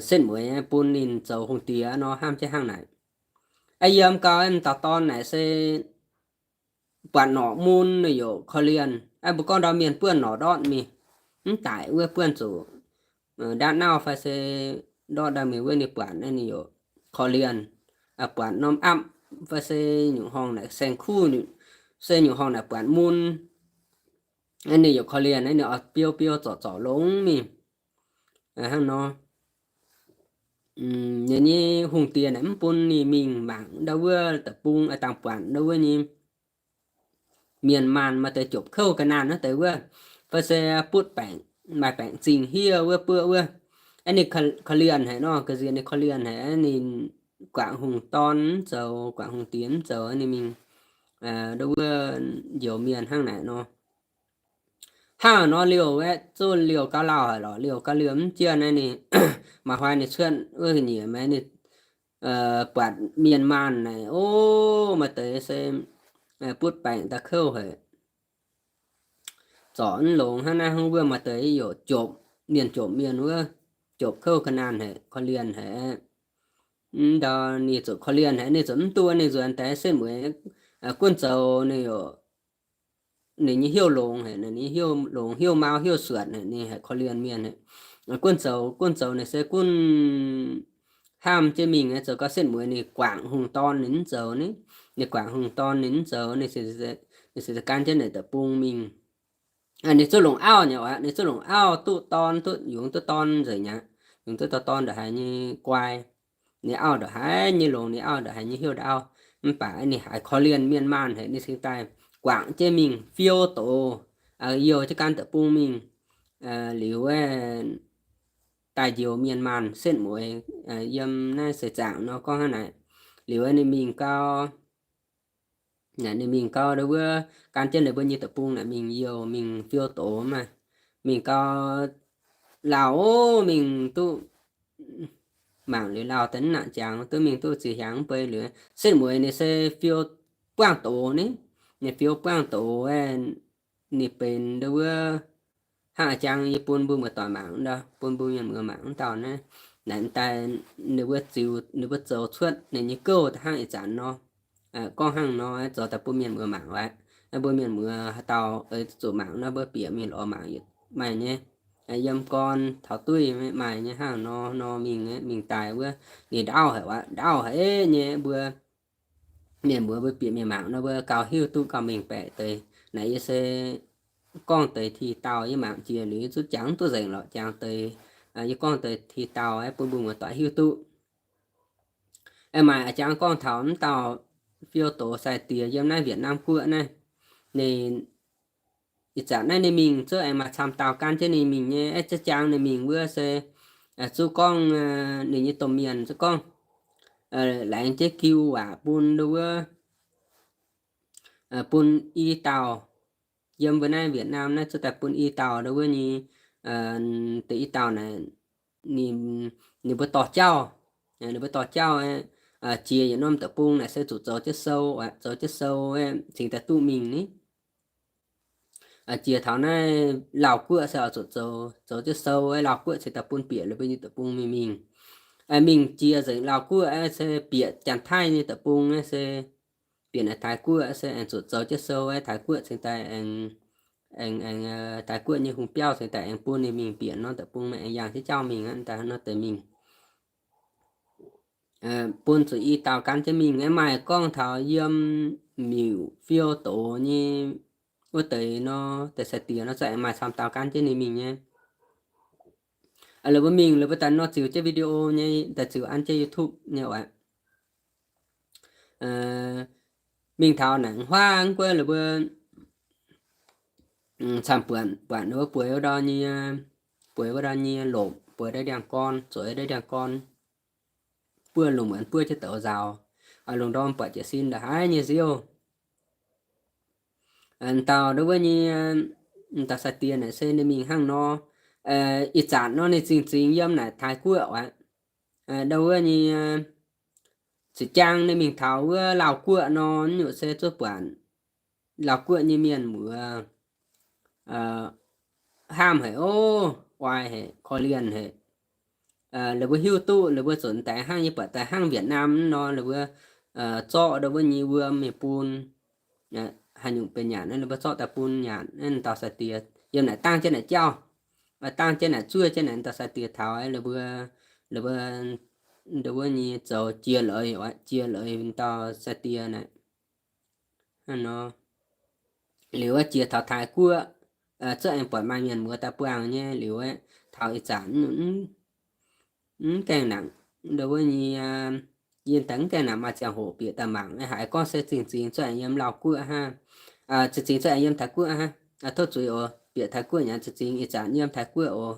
setv mueiz bun ninh zoux hungh diex nor hnamv jienv hnangv naaic. Aa, yiem gau m'dauh dorn naaic se buatc norqc mun ninh yaac korv-lienh. Aa, mbuo gorngv ndau mienh buonv norqc ndortv mingh, mv daic wuov buonv zuqc ndaatv nauv fai se ndortv ndau mingh wuov ninh buatc naaiv ninh yaac korv-lienh. Buatc norm apv fai se nyungc horngh naaic saeng-kuv, se nyungc horngh naaic buatc mun, ninh yaac korv-lienh, ninh oix biou biou zorc zorc longx mingh. Hnangv nor, ninh nyei hungh diex naaic mv bun ninh mingh mangc ndau wuov deic-bung, dangh buatc ndau wuov nyei mienh maanh maaih deix jopc kouv ga'naanh wuov deix wuov, fai se butv baengc, maaih baengc zingh hiev wuov buoqv wuov. Aa, ninh korv-lienh haic nor, ga'nziex ninh korv-lienh haic, ninh guangc hungh dorn mv zoux, guangc hungh diex mv zoux, ninh mingh ndau wuov njoux mienh hnangv naaic nor. Hnangv nor liouh aeqv, zuqc liouh gauh lauh haic lorqc, liouh gauh liouh mv jienh naaiv ninh maaih hnoi ninh cuotv wuov nyiec maengx ninh buatc mienh maanh naaic, o, maaih deix se butv baengc daaih kouv haic, zorc mv longx hnangv naaiv hnangv wuov, maaih deix yaac jopc mienh, jopc mienh wuov, jopc kouv ga'naanh haic, korv-lienh haic. Ndau ninh zuqc korv-lienh haic, ninh zuqc mv duqv ninh nzuonx daaih setv mueiz gunv zoux ninh yaac, ninh nyei hnyouv longx haic, ninh nyei hnyouv longx, hnyouv mau hnyouv suotc haic, ninh haiz korv-lienh mienh haic. Gunv zoux, gunv zoux ninh se gunv hnamv jienv mingh, zoux gau setv mueiz ninh guangc hungh dorn ninh mv zoux ni, ninh guangc hungh dorn ninh mv zoux, ninh se gan jienv naaic deic-bung mingh. Ninh zuqc longc auv nyei oc, ninh zuqc longc auv duqv dorn, duqv yungz duqv dorn nzengc aqv. Yungz duqv dauh dorn ndongc haaix nyei guai. Ninh auv ndongc haaix nyei longx, ninh auv ndongc haaix nyei hnyouv ndau auv. Mv baac ninh haiz korv-lienh mienh maanh haic, ninh cingx daaih guangc jienv mingh fiou doz, youh jienv gan deic-bung mingh. Liuz daaih njoux mienh maanh setv mueiz. Yiem naaiv seix zaangc nor gorngv hnangv naaic. Liuz ninh mingh gau, ninh mingh gau ndau wuov gan jienv ninh mbuo nyei deic-bung naaic mingh youh, mingh fiou doz maah. Mingh gau lauh, mingh duqv mangc liuz lauh daaih mv nangc jangx, duqv mingh duqv ziux hiaangx mv bei liuz, setv mueiz ninh se fiou buangv doz ni. Ninh fiou buangv doz, ninh benx ndau wuov hnangv a'jang yie bun mbuo muoz-doic mangc ndau, bun mbuo mienh muoz mangc wuov dauh naaiv. Naaic daaih ninh mbuo ziux, ninh mbuo zoux cuotv ninh nyei gouv daaih hnangv ih zanc nor. Gorngv hnangv nor, zoux daaih bun mienh muoz mangc aqv. Mbuo mienh muoz haaix dauh oix zuqc mangc nor, mbuo bieqc mingh lorz mangc maaih nyei. Yiem gorn taux duih maaih nyei. Hnangv nor nor mingh, mingh daaih wuov ninh ndaauv haic aqv, ndaauv haic nyei. Mbuo mienh muoz mbuo bieqc mingh mangc nor, mbuo gauh hiuv duqv gauh mengh baeqc deix. Naaic yie se gorngv deix ti dauh, yie mangc jiex liuz yie zuqc jangx duqv nzengc lorqc, jangx deix. Yie gorngv deix ti dauh bun mbuo muoz-doic hiuv duqv. Aengx maaih a'jangx gorngv taux m'dauh fiou doz sai-diex yiem naaiv Việt Nam guoqv naaiv. Ninh ih zanc naaiv ninh mingh zuqc aengx maaih camv dauh gan jienv ninh mingh nyei. Aeqv, za'jangx ninh mingh wuov se zuqc gorngv ninh nyei domh mienh zuqc gorngv laengz jienv giu waac bun ndau wuov, bun i dauh yiem mbuo naaiv Việt Nam naaiv zuqc daaih bun i dauh ndau wuov nyei. Deix i dauh naaic ninh mbuo dorh jauv, ninh mbuo dorh jauv jiex yietc norm deic-bung naaic se zuqc zoux jienv sou, zoux jienv sou cingx daaih duqv mingh ni. Jiex taux naaiv Laauh guoqv se oix zuqc zoux, zoux jienv sou, Laauh guoqv cingx daaih bun bieqc liuz mbuo nyei deic-bung mingh mingh. Mingh jiex nzengc Laauh guoqv se bieqc Janx-Taiv nyei deic-bung naaiv se bieqc naaic Taiv guoqv se aengx zuqc zoux jienv sou, Taiv guoqv cingx daaih aengx, aengx, aengx Taiv guoqv nyei hungh biauv cingx daaih aengx bun ninh mingh bieqc norm deic-bung, aengx yangh jienv jauv mingh aqv, daaih nor deix mingh. Bun zuqc i dauh gan jienv mingh. Aengx maaih gorngv taux yiem miuc fiou doz nyei wuov deix nor, deix sai-diex nor, za'gengh maaih camv dauh gan jienv ninh mingh nyei. Laaix mbuo mingh, laaix mbuo daaih nor ziux jienv video nyei, daaih ziux an jienv YouTube nyei oc. Mingh taux naaic huaav guoqv laaix mbuo camv buatc, buatc ninh mbuo bueix wuov ndau nyei, bueix wuov ndau nyei lomc, bueix ndau ndiangx-gorn, zueiz ndau ndiangx-gorn, buov lungh muonz buov jienv douz nzaaux, lungh ndorm buatc jiez sin ndongc haaix nyei nziouv. Dauh ndau wuov nyei dauh sai-diex naaic se ninh mingh hnangv nor. Ih zanc nor ninh zingh zingx yiem naaic Taiv Guoqv aqv. Ndau wuov nyei za'jang ninh mingh taux wuov Lauv Guoqv nor, nyungc se zuov buatc Lauv Guoqv nyei mienh muoz haamh haic ov, oix haic, korv-lienh haic. Laaix mbuo hiuv duqv laaix mbuo zuqc daaih hnangv, yie buatc daaih hnangv Việt Nam nor, laaix mbuo zorqv ndau wuov nyei wuom mingh bun, haaix nyungc benx nyanc, laaix mbuo zorqv daaih bun nyanc. Dauh sai-diex yiem naaic dangh jienv naaic jauv, dangh jienv naaic zuov jienv naaic dauh sai-diex taux, laaix mbuo, laaix mbuo ndau wuov nyei zoux jiex leiz, jiex leiz dauh sai-diex naaic. Liuz jiex taux Taiv Guoqv, zuqc aengx buatc maaih mienh muoz daaih buangh nyei liuz, taux ih zanc mv gaengh nangc ndau wuov nyei, yie daaih mv gaengh nangc maaih ziangh hoc bieqc daaih mangc. Haiz gorngv se zingh zingx zuqc aengx yiem Lauv Guoqv hnangv, zingh zingx zuqc aengx yiem Taiv Guoqv hnangv. Tov zuiz oc, bieqc Taiv Guoqv nyei zingh zingx ih zanc yiem Taiv Guoqv oc.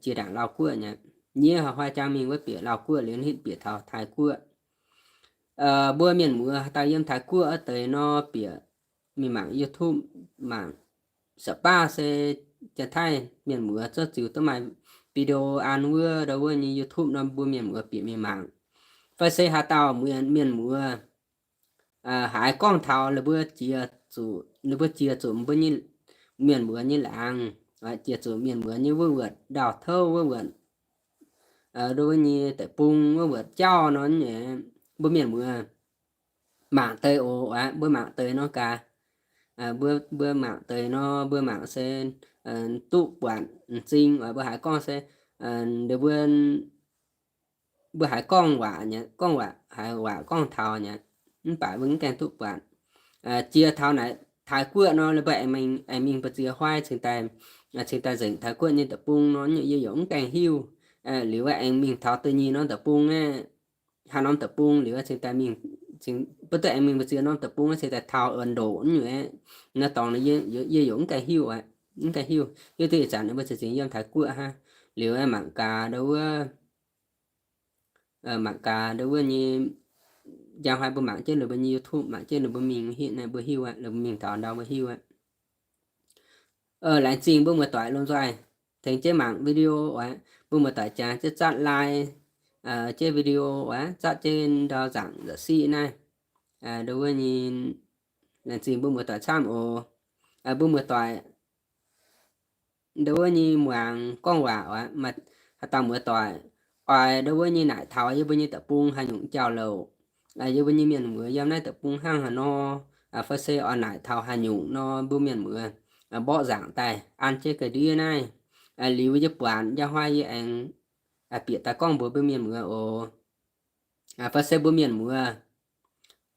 Jiex ndaangc Lauv Guoqv nyei, nyiev haaix huaav jangv mingh wuov bieqc Lauv Guoqv liuz hitv bieqc taux Taiv Guoqv. Mbuo mienh muoz haaix dauh yiem Taiv Guoqv wuov deix nor, bieqc mingh mangc YouTube, mangc sa'baav se Janx-Taiv mienh muoz zorqv ziux duqv maaih video an wuov ndau wuov nyei YouTube nor, mbuo mienh muoz bieqc mingh mangc. Fai se haaix dauh mienh muoz haiz gorngv taux laaix mbuo jiex zuqc, laaix mbuo jiex zuqc mbuo nyei mienh muoz nyei laangz, jiex zuqc mienh muoz nyei wuov wuotc ndau-touv, wuov wuotc ndau wuov nyei deic-bung, wuov wuotc jauv nor, mbuo mienh muoz mangc deix oc. Mbuo mangc deix nor gaax, mbuo mangc deix nor, mbuo mangc se duqv buatc m'zing oc. Mbuo haiz gorngv se, mbuo, mbuo haiz gorngv waac nyei, gorngv waac, haiz waac gorngv taux nyei, mv baac mbuo mv gaengh duqv buatc. Jiex taux naaic Taiv Guoqv nor, laaix mbuo aengx mingh mbu'ziex huaai cingx daaih, cingx daaih nzengc Taiv Guoqv nyei deic-bung nor, yie yaac mv gaengh hiuv. Liuz aengx mingh taux da'nyeic norm deic-bung aqv, haaix norm deic-bung liuz cingx daaih mingh, mbuo duqv aengx mingh mbu'ziex norm deic-bung cingx daaih taux Ấn Độ nyungc aqv. Naaiv dorngx yie yaac mv gaengh hiuv aqv, mv gaengh hiuv. Hiuv duqv ih zanc mbuo za'gengh yiem Taiv Guoqv hnangv. Liuz mangc gaax ndau wuov, mangc gaax ndau wuov nyei, njang huaai mbuo mangc jienv ninh mbuo nyei YouTube, mangc jienv ninh mbuo mingh hitv naaiv mbuo hiuv aqv, ninh mbuo mingh taux ndau mbuo hiuv aqv. Laengz zingh mbuo muoz-doic lomh nzoih tengx jienv mangc video oc. Mbuo muoz-doic jangx jienv zatv like jienv video oc, zatv jienv ndau nzaangc nza'siqv naaiv. Ndau wuov nyei, laengz zingh mbuo muoz-doic camv oc. Mbuo muoz-doic ndau wuov nyei muangx gorngv waac oc, maaih haaix dauh muoz-doic oix ndau wuov nyei naaic taux yie mbuo nyei deic-bung haaix nyungc jauv-louc, yie mbuo nyei mienh muoz yiem naaiv deic-bung hnangv haaix nor, fai se oix naaic taux haaix nyungc nor, mbuo mienh muoz mborqv nzaangc daaih an jienv ga'ndiev naaiv. Liuz yie buatc njang huaai yie aengx bieqc daaih gorngv mbuox mbuo mienh muoz oc. Fai se mbuo mienh muoz,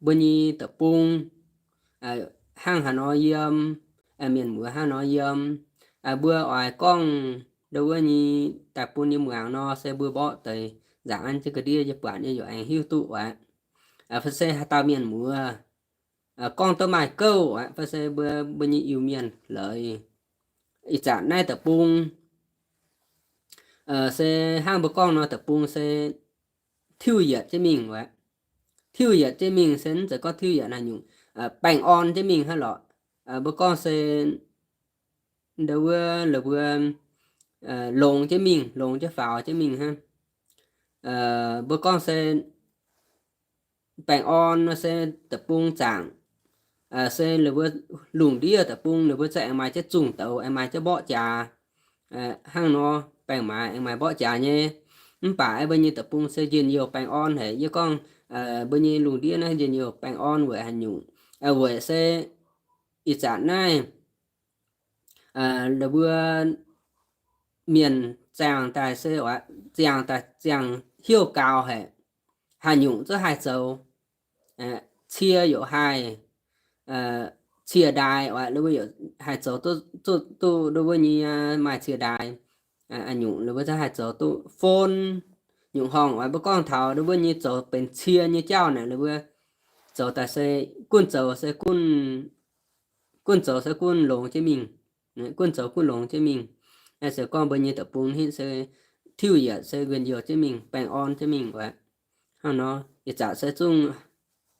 mbuo nyei deic-bung hnangv haaix nor yiem, mienh muoz hnangv nor yiem, mbuo oix gorngv ndau wuov nyei daaih bun yie muangx nor, se mbuo mborqv deix nzaangc an jienv ga'ndiev yie buatc yie yaac aengx hiuv duqv aqv. Fai se haaix dauh mienh muoz gorngv duqv maaih gouv aqv, fai se mbuo, mbuo nyei Iu-Mienh leiz, ih zanc naaiv deic-bung se hnangv mbuo gorngv nor, deic-bung se tiuv yietc jienv mingh aqv. Tiuv yietc jienv mingh se mv zeiz gorngv tiuv yietc haaix nyungc, baengh orn jienv mingh hnangv lorqc. Mbuo gorngv se ndau wuov la'buo longx jienv mingh, longx jienv faaux jienv mingh hnangv. Mbuo gorngv se baengh orn nor se deic-bung zaangc, se la'buo lungh ndiev deic-bung la'buo za'gengh aengx maaih jienv zungh douz, aengx maaih jienv mborqv jaax hnangv nor, baengh maaiz aengx maaih mborqv jaax nyei. Mv baac mbuo nyei deic-bung se njien-youh baengh orn haic. Yie gorngv mbuo nyei lungh ndiev naaiv njien-youh baengh orn weic haaix nyungc? Weic se ih zanc naaiv la'buo mienh ziangh daaih se, ziangh daaih ziangh hnyouv gaux haic, haaix nyungc zungv haih zoux. Cie yaac haih, cie ndaaix oc, la'buo yaac haih zoux duqv, duqv ndau wuov nyei maaih cie ndaaix. Haaix nyungc la'buo zungv haih zoux duqv fon. Nyungc horngh oc, mbuo gorngv taux ndau wuov nyei zoux benx cie nyei jauv naaic, la'buo zoux daaih se gunv zoux se gunv, gunv zoux se gunv longx jienv mingh. Gunv zoux gunv longx jienv mingh. Naaiv se gorngv mbuo nyei deic-bung hitv se tiuv yietc se njien-youh jienv mingh, baengh orn jienv mingh oc. Hnangv nor ih zanc se zungv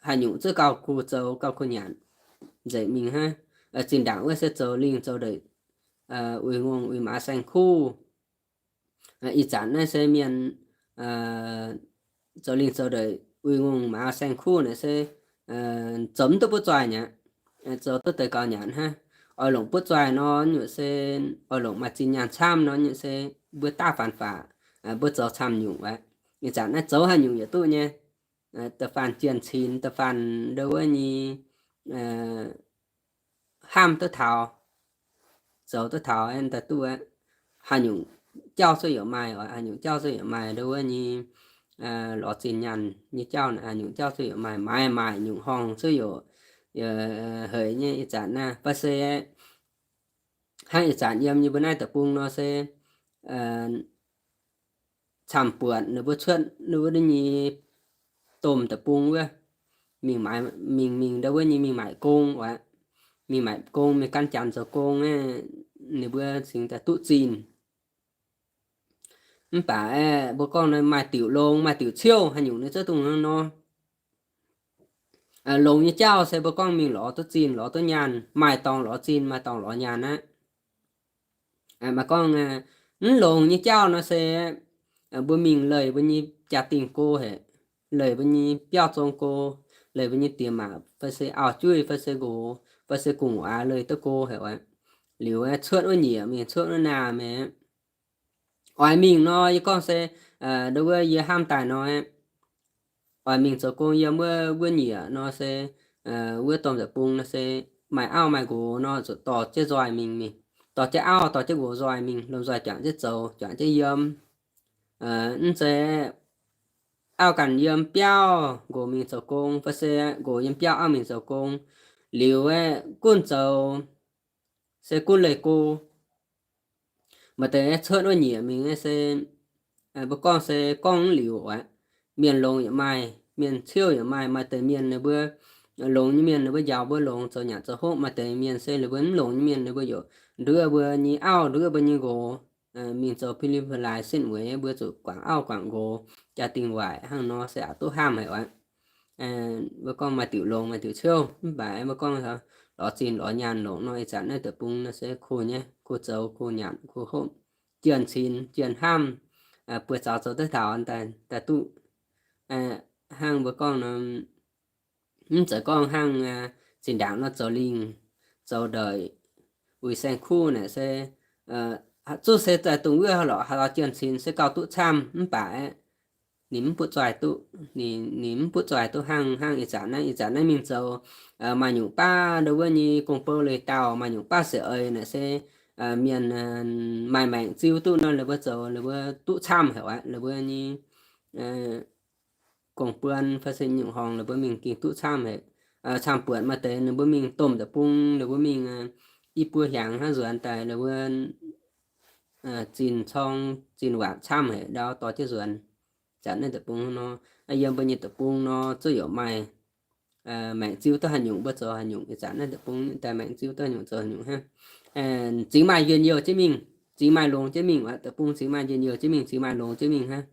haaix nyungc zungv gauh kuh zoux gauh kuh nyanc nzengc mingh hnangv. Zinh ndaangc wuov se zoux lingh zoux ndeic, uix ngongh uix maaz saeng-kuv. Ih zanc naaiv se mienh zoux lingh zoux ndeic uix ngongh maaz saeng-kuv naaic se zoux mv duqv butv zoih nyei aqv. Zoux duqv deix gaux nyanc hnangv. Oix longc butv zoih nor nyungc se, oix longc maaih zinh nyaanh camv nor nyungc se mbuo daav faanx-faqc, mbuo zoux camv nyungc aqv. Ih zanc naaiv zoux haaix nyungc yaac duqv nyei. Da'faanh jienh cin, da'faanh ndo wuov nyei, hnamv duqv taux, zoux duqv taux daaih duqv aqv. Haaix nyungc jauv cuotv youc maaih, haaix nyungc jauv cuotv youc maaih ndo wuov nyei, lorz zinh nyaanh nyei jauv naaic, haaix nyungc jauv cuotv youc maaih, maaiz maaic nyungc horngh cuotv youc haic nyei ih zanc naaiv. Fai se hnangv ih zanc yiem nyei mbuo naaiv deic-bung nor se camv buatc ninh mbuo cuotv wuov nyei domh deic-bung wuov, mingh maaiz, mingh mingh ndo wuov nyei mingh maaic gong aqv. Mingh maaic gong, mingh gan janx zoux gong, ninh mbuo cingx daaih duqv zinh. Mv baac aeqv, mbuo gorngv maaih diuc longx, maaih diuc ciouv, haaix nyungc ninh zungv dongh hnangv nor. Longx nyei jauv se mbuo gorngv mingh lorz duqv zinh, lorz duqv nyaanh, maaih dorngx lorz zinh, maaih dorngx lorz nyaanh aqv. Maaih gorngv mv longx nyei jauv nor se mbuo mingh leih mbuo nyei jaa-dingh go haic, leih mbuo nyei biauv zong go, leih mbuo nyei diex maac fai se auv-jueiv fai se nqox fai se gu'nguaaz leih duqv go haic aqv. Liuz cuotv wuov nyieqc mingh, cuotv wuov naamh aqv. Oix mingh nor, yie gorngv se ndo wuov yie hnamv daaih nor, oix mingh zoux gong yiem wuov, wuov nyieqc nor se wuov domh deic-bung nor se maaih auv maaih nqox nor zuqc dorh jienv nzoih mingh, mingh dorh jienv auv dorh jienv nqox nzoih mingh, lomh nzoih juangc jienv zoux, juangc jienv yiem. Mv zeiz auv ganh yiem biauv nqox mingh zoux gong, fai se nqox yiem biauv auv mingh zoux gong. Liuz aeqv, gunv zoux se gunv leih go. Maaih deix cuotv wuov nyieqc mingh se mbuo gorngv se gorngv mv liuz aqv. Mienh longx yaac maaih, mienh ciouv yaac maaih. Maaih deix mienh ninh mbuo longx nyei mienh ninh mbuo njaaux mbuo longx zoux nyanc zoux hopv. Maaih deix mienh se ninh mbuo mv longx nyei mienh ninh mbuo yaac nduov mbuo nyei auv, nduov mbuo nyei nqox mingh zoux pili-pa'laaix sitv mueiz, mbuo zuqc guangc auv guangc nqox, jaa-dingh waaic hnangv nor se aqc duqv hnamv haic aqv. Mbuo gorngv maaih diuc longx maaih diuc ciouv, mv baac mbuo gorngv lorz zinh lorz nyaanh longc nor, ih zanc naaiv deic-bung nor se kuh nyei, kuh zoux kuh nyanc kuh hopv, jienh cin jienh hnamv, buoz-zaux zoux duqv taux daaih duqv. Hnangv mbuo gorngv nor, mv zeiz gorngv hnangv zinh ndaangc nor zoux lingh zoux ndeic uix saeng-kuv naaic se zuqc se daaih dongh wuov lorqc, haaix dauh jienh cin se gauh duqv camv, mv baac ninh mv butv zoih duqv, ninh mv butv zoih duqv hnangv, hnangv ih zanc naaiv, ih zanc naaiv mingh zoux maaih nyungc baav ndo wuov nyei gong-bou leih dauh, maaih nyungc baav se eix naaic se mienh maaih maengc ziu duqv nor, ninh mbuo zoux ninh mbuo duqv camv haic aqv. Ninh mbuo nyei gong-buon fai se nyungc horngh ninh mbuo mingh gengh duqv camv haic. Camv buatc maaih deix ninh mbuo mingh domh deic-bung, ninh mbuo mingh i buo hnyangx hnangv nzuonx daaih, ninh mbuo zinh corng zinh waanc camv haic ndau dorh jienv nzuonx. Zanc naaiv deic-bung nor, yiem mbuo nyei deic-bung nor zuqc youc maaih maengc ziu duqv haaix nyungc mbuo zoux haaix nyungc. Ih zanc naaiv deic-bung daaih maengc ziu duqv haaix nyungc zoux haaix nyungc hnangv. Zingx maaih njien-youh jienv mingh, zingx maaih longx jienv mingh aqv. Deic-bung zingx maaih njien-youh jienv mingh, zingx maaih longx jienv mingh hnangv.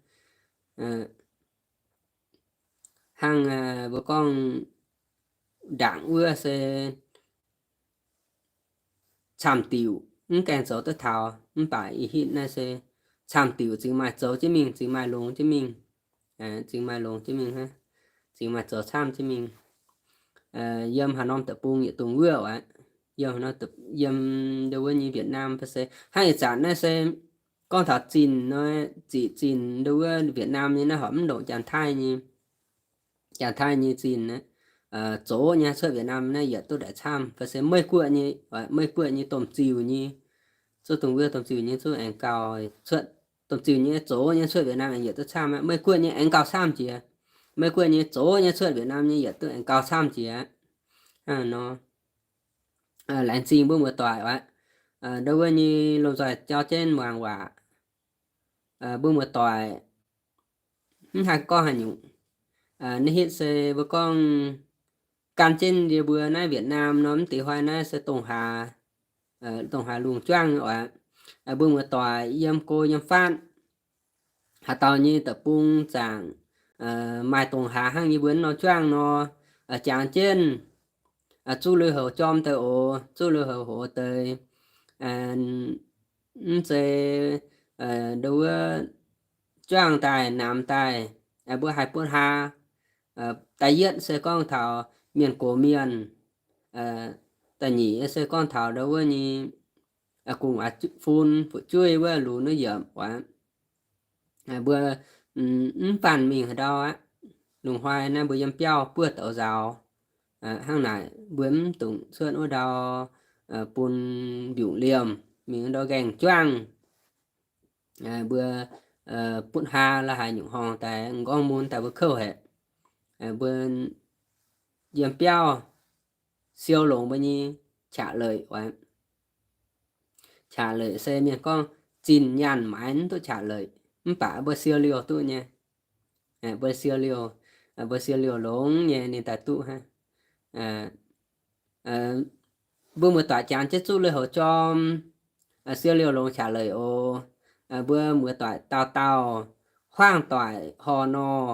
Hnangv mbuo gorngv ndaangc wuov se camv diuc mv gaengh zoux duqv taux, mv baac ih hitv naaiv se camv diuc zingx maaih zoux jienv mingh, zingx maaih longx jienv mingh, zingx maaih longx jienv mingh hnangv, zingx maaih zoux camv jienv mingh. Yiem haaix norm deic-bung yietc dungx wuov aqv. Yiem, yiem ndo wuov nyei Việt Nam fai se hnangv ih zanc naaiv se gorngv taux zinh nor, ziqc zinh ndo wuov Việt Nam nyei naaiv horpc mv ndongc Janx-Taiv nyei, Janx-Taiv nyei zinh zoqc nyei cuotv Việt Nam naaiv yietc duqv ndaix camv. Fai se Meiv-Guoqv nyei, Meiv-Guoqv nyei domh ziux nyei, zuqc dongh wuov domh ziux nyei zuqc aengx gauh cuotv, domh ziux nyei zoqc nyei cuotv Việt Nam aengx yietc duqv camv aqv. Meiv-Guoqv nyei aengx gauh camv jiex. Meiv-Guoqv nyei zoqc nyei cuotv Việt Nam nyei yietc duqv aengx gauh camv jiex aqv. Hnangv nor, laengz zingh mbuo muoz-doic aqv. Ndo wuov nyei lomh nzoih jauv jienv muangx waac. Mbuo muoz-doic mv haih gorngv haaix nyungc. Naaiv hitv se mbuo gorngv gan jienv yie mbuo naaiv Việt Nam nor, mv deix hnoi naaiv se dongh haaix, dongh haaix lungh juangv oc. Mbuo muoz-doic yiem go yiem fatv, haaix dauh nyei deic-bung zaangc maaih dongh haaix hnangv yie mbuo norm juangv nor, jangx jienv zuqv lui-houx jorm deix oc, zuqv lui-houx hoc deix, Mv zeiz ndo wuov juangv daaih, namx daaih, mbuo haih butv haa. Da'yietv se gorngv taux mienh gox mienh. Da'nyeic se gorngv taux ndo wuov nyei gu'nguaaz fun fu'jueiv wuov lungh nuov yiemc oc. Mbuo mv banh mingh haaix ndau aqv. Lungh hnoi naaiv mbuo yiem biauv buov douz nzaaux. Hnangv naaic mbuo mv dungx cuotv wuov ndau bun mbiungc liemh, mingh wuov ndau nqaengh juangv. Mbuo butv haa la'haaix nyungc horngh daaih, m'nqorngv mun daaih mbuo kouv haic. Mbuo yiem biauv siou longx mbuo nyei qaqc leic oc. Qaqc leic se mienh gorngv zinh nyaanh maaiz mv duqv qaqc leic, mv baac mbuo siou liouh duqv nyei. Mbuo siou liouh, mbuo siou liouh longx nyei ninh daaih duqv hnangv. Mbuo muoz-doic jangx jienv zuqc lui-houx jorm, siou liouh longx qaqc leic oc. Mbuo muoz-doic dauh dauh, huaang-doic horh nor,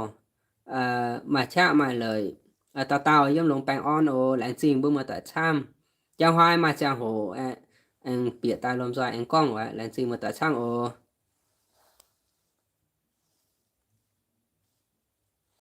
maaih qaqv maaih leic, dauh dauh yiem longx baengh orn oc. Laengz zingh mbuo muoz-doic camv. Jangx hnoi maaih ziangh hoc aengx bieqc daaih lomh nzoih aengx gorngv oc. Laengz zingh muoz-doic camv oc.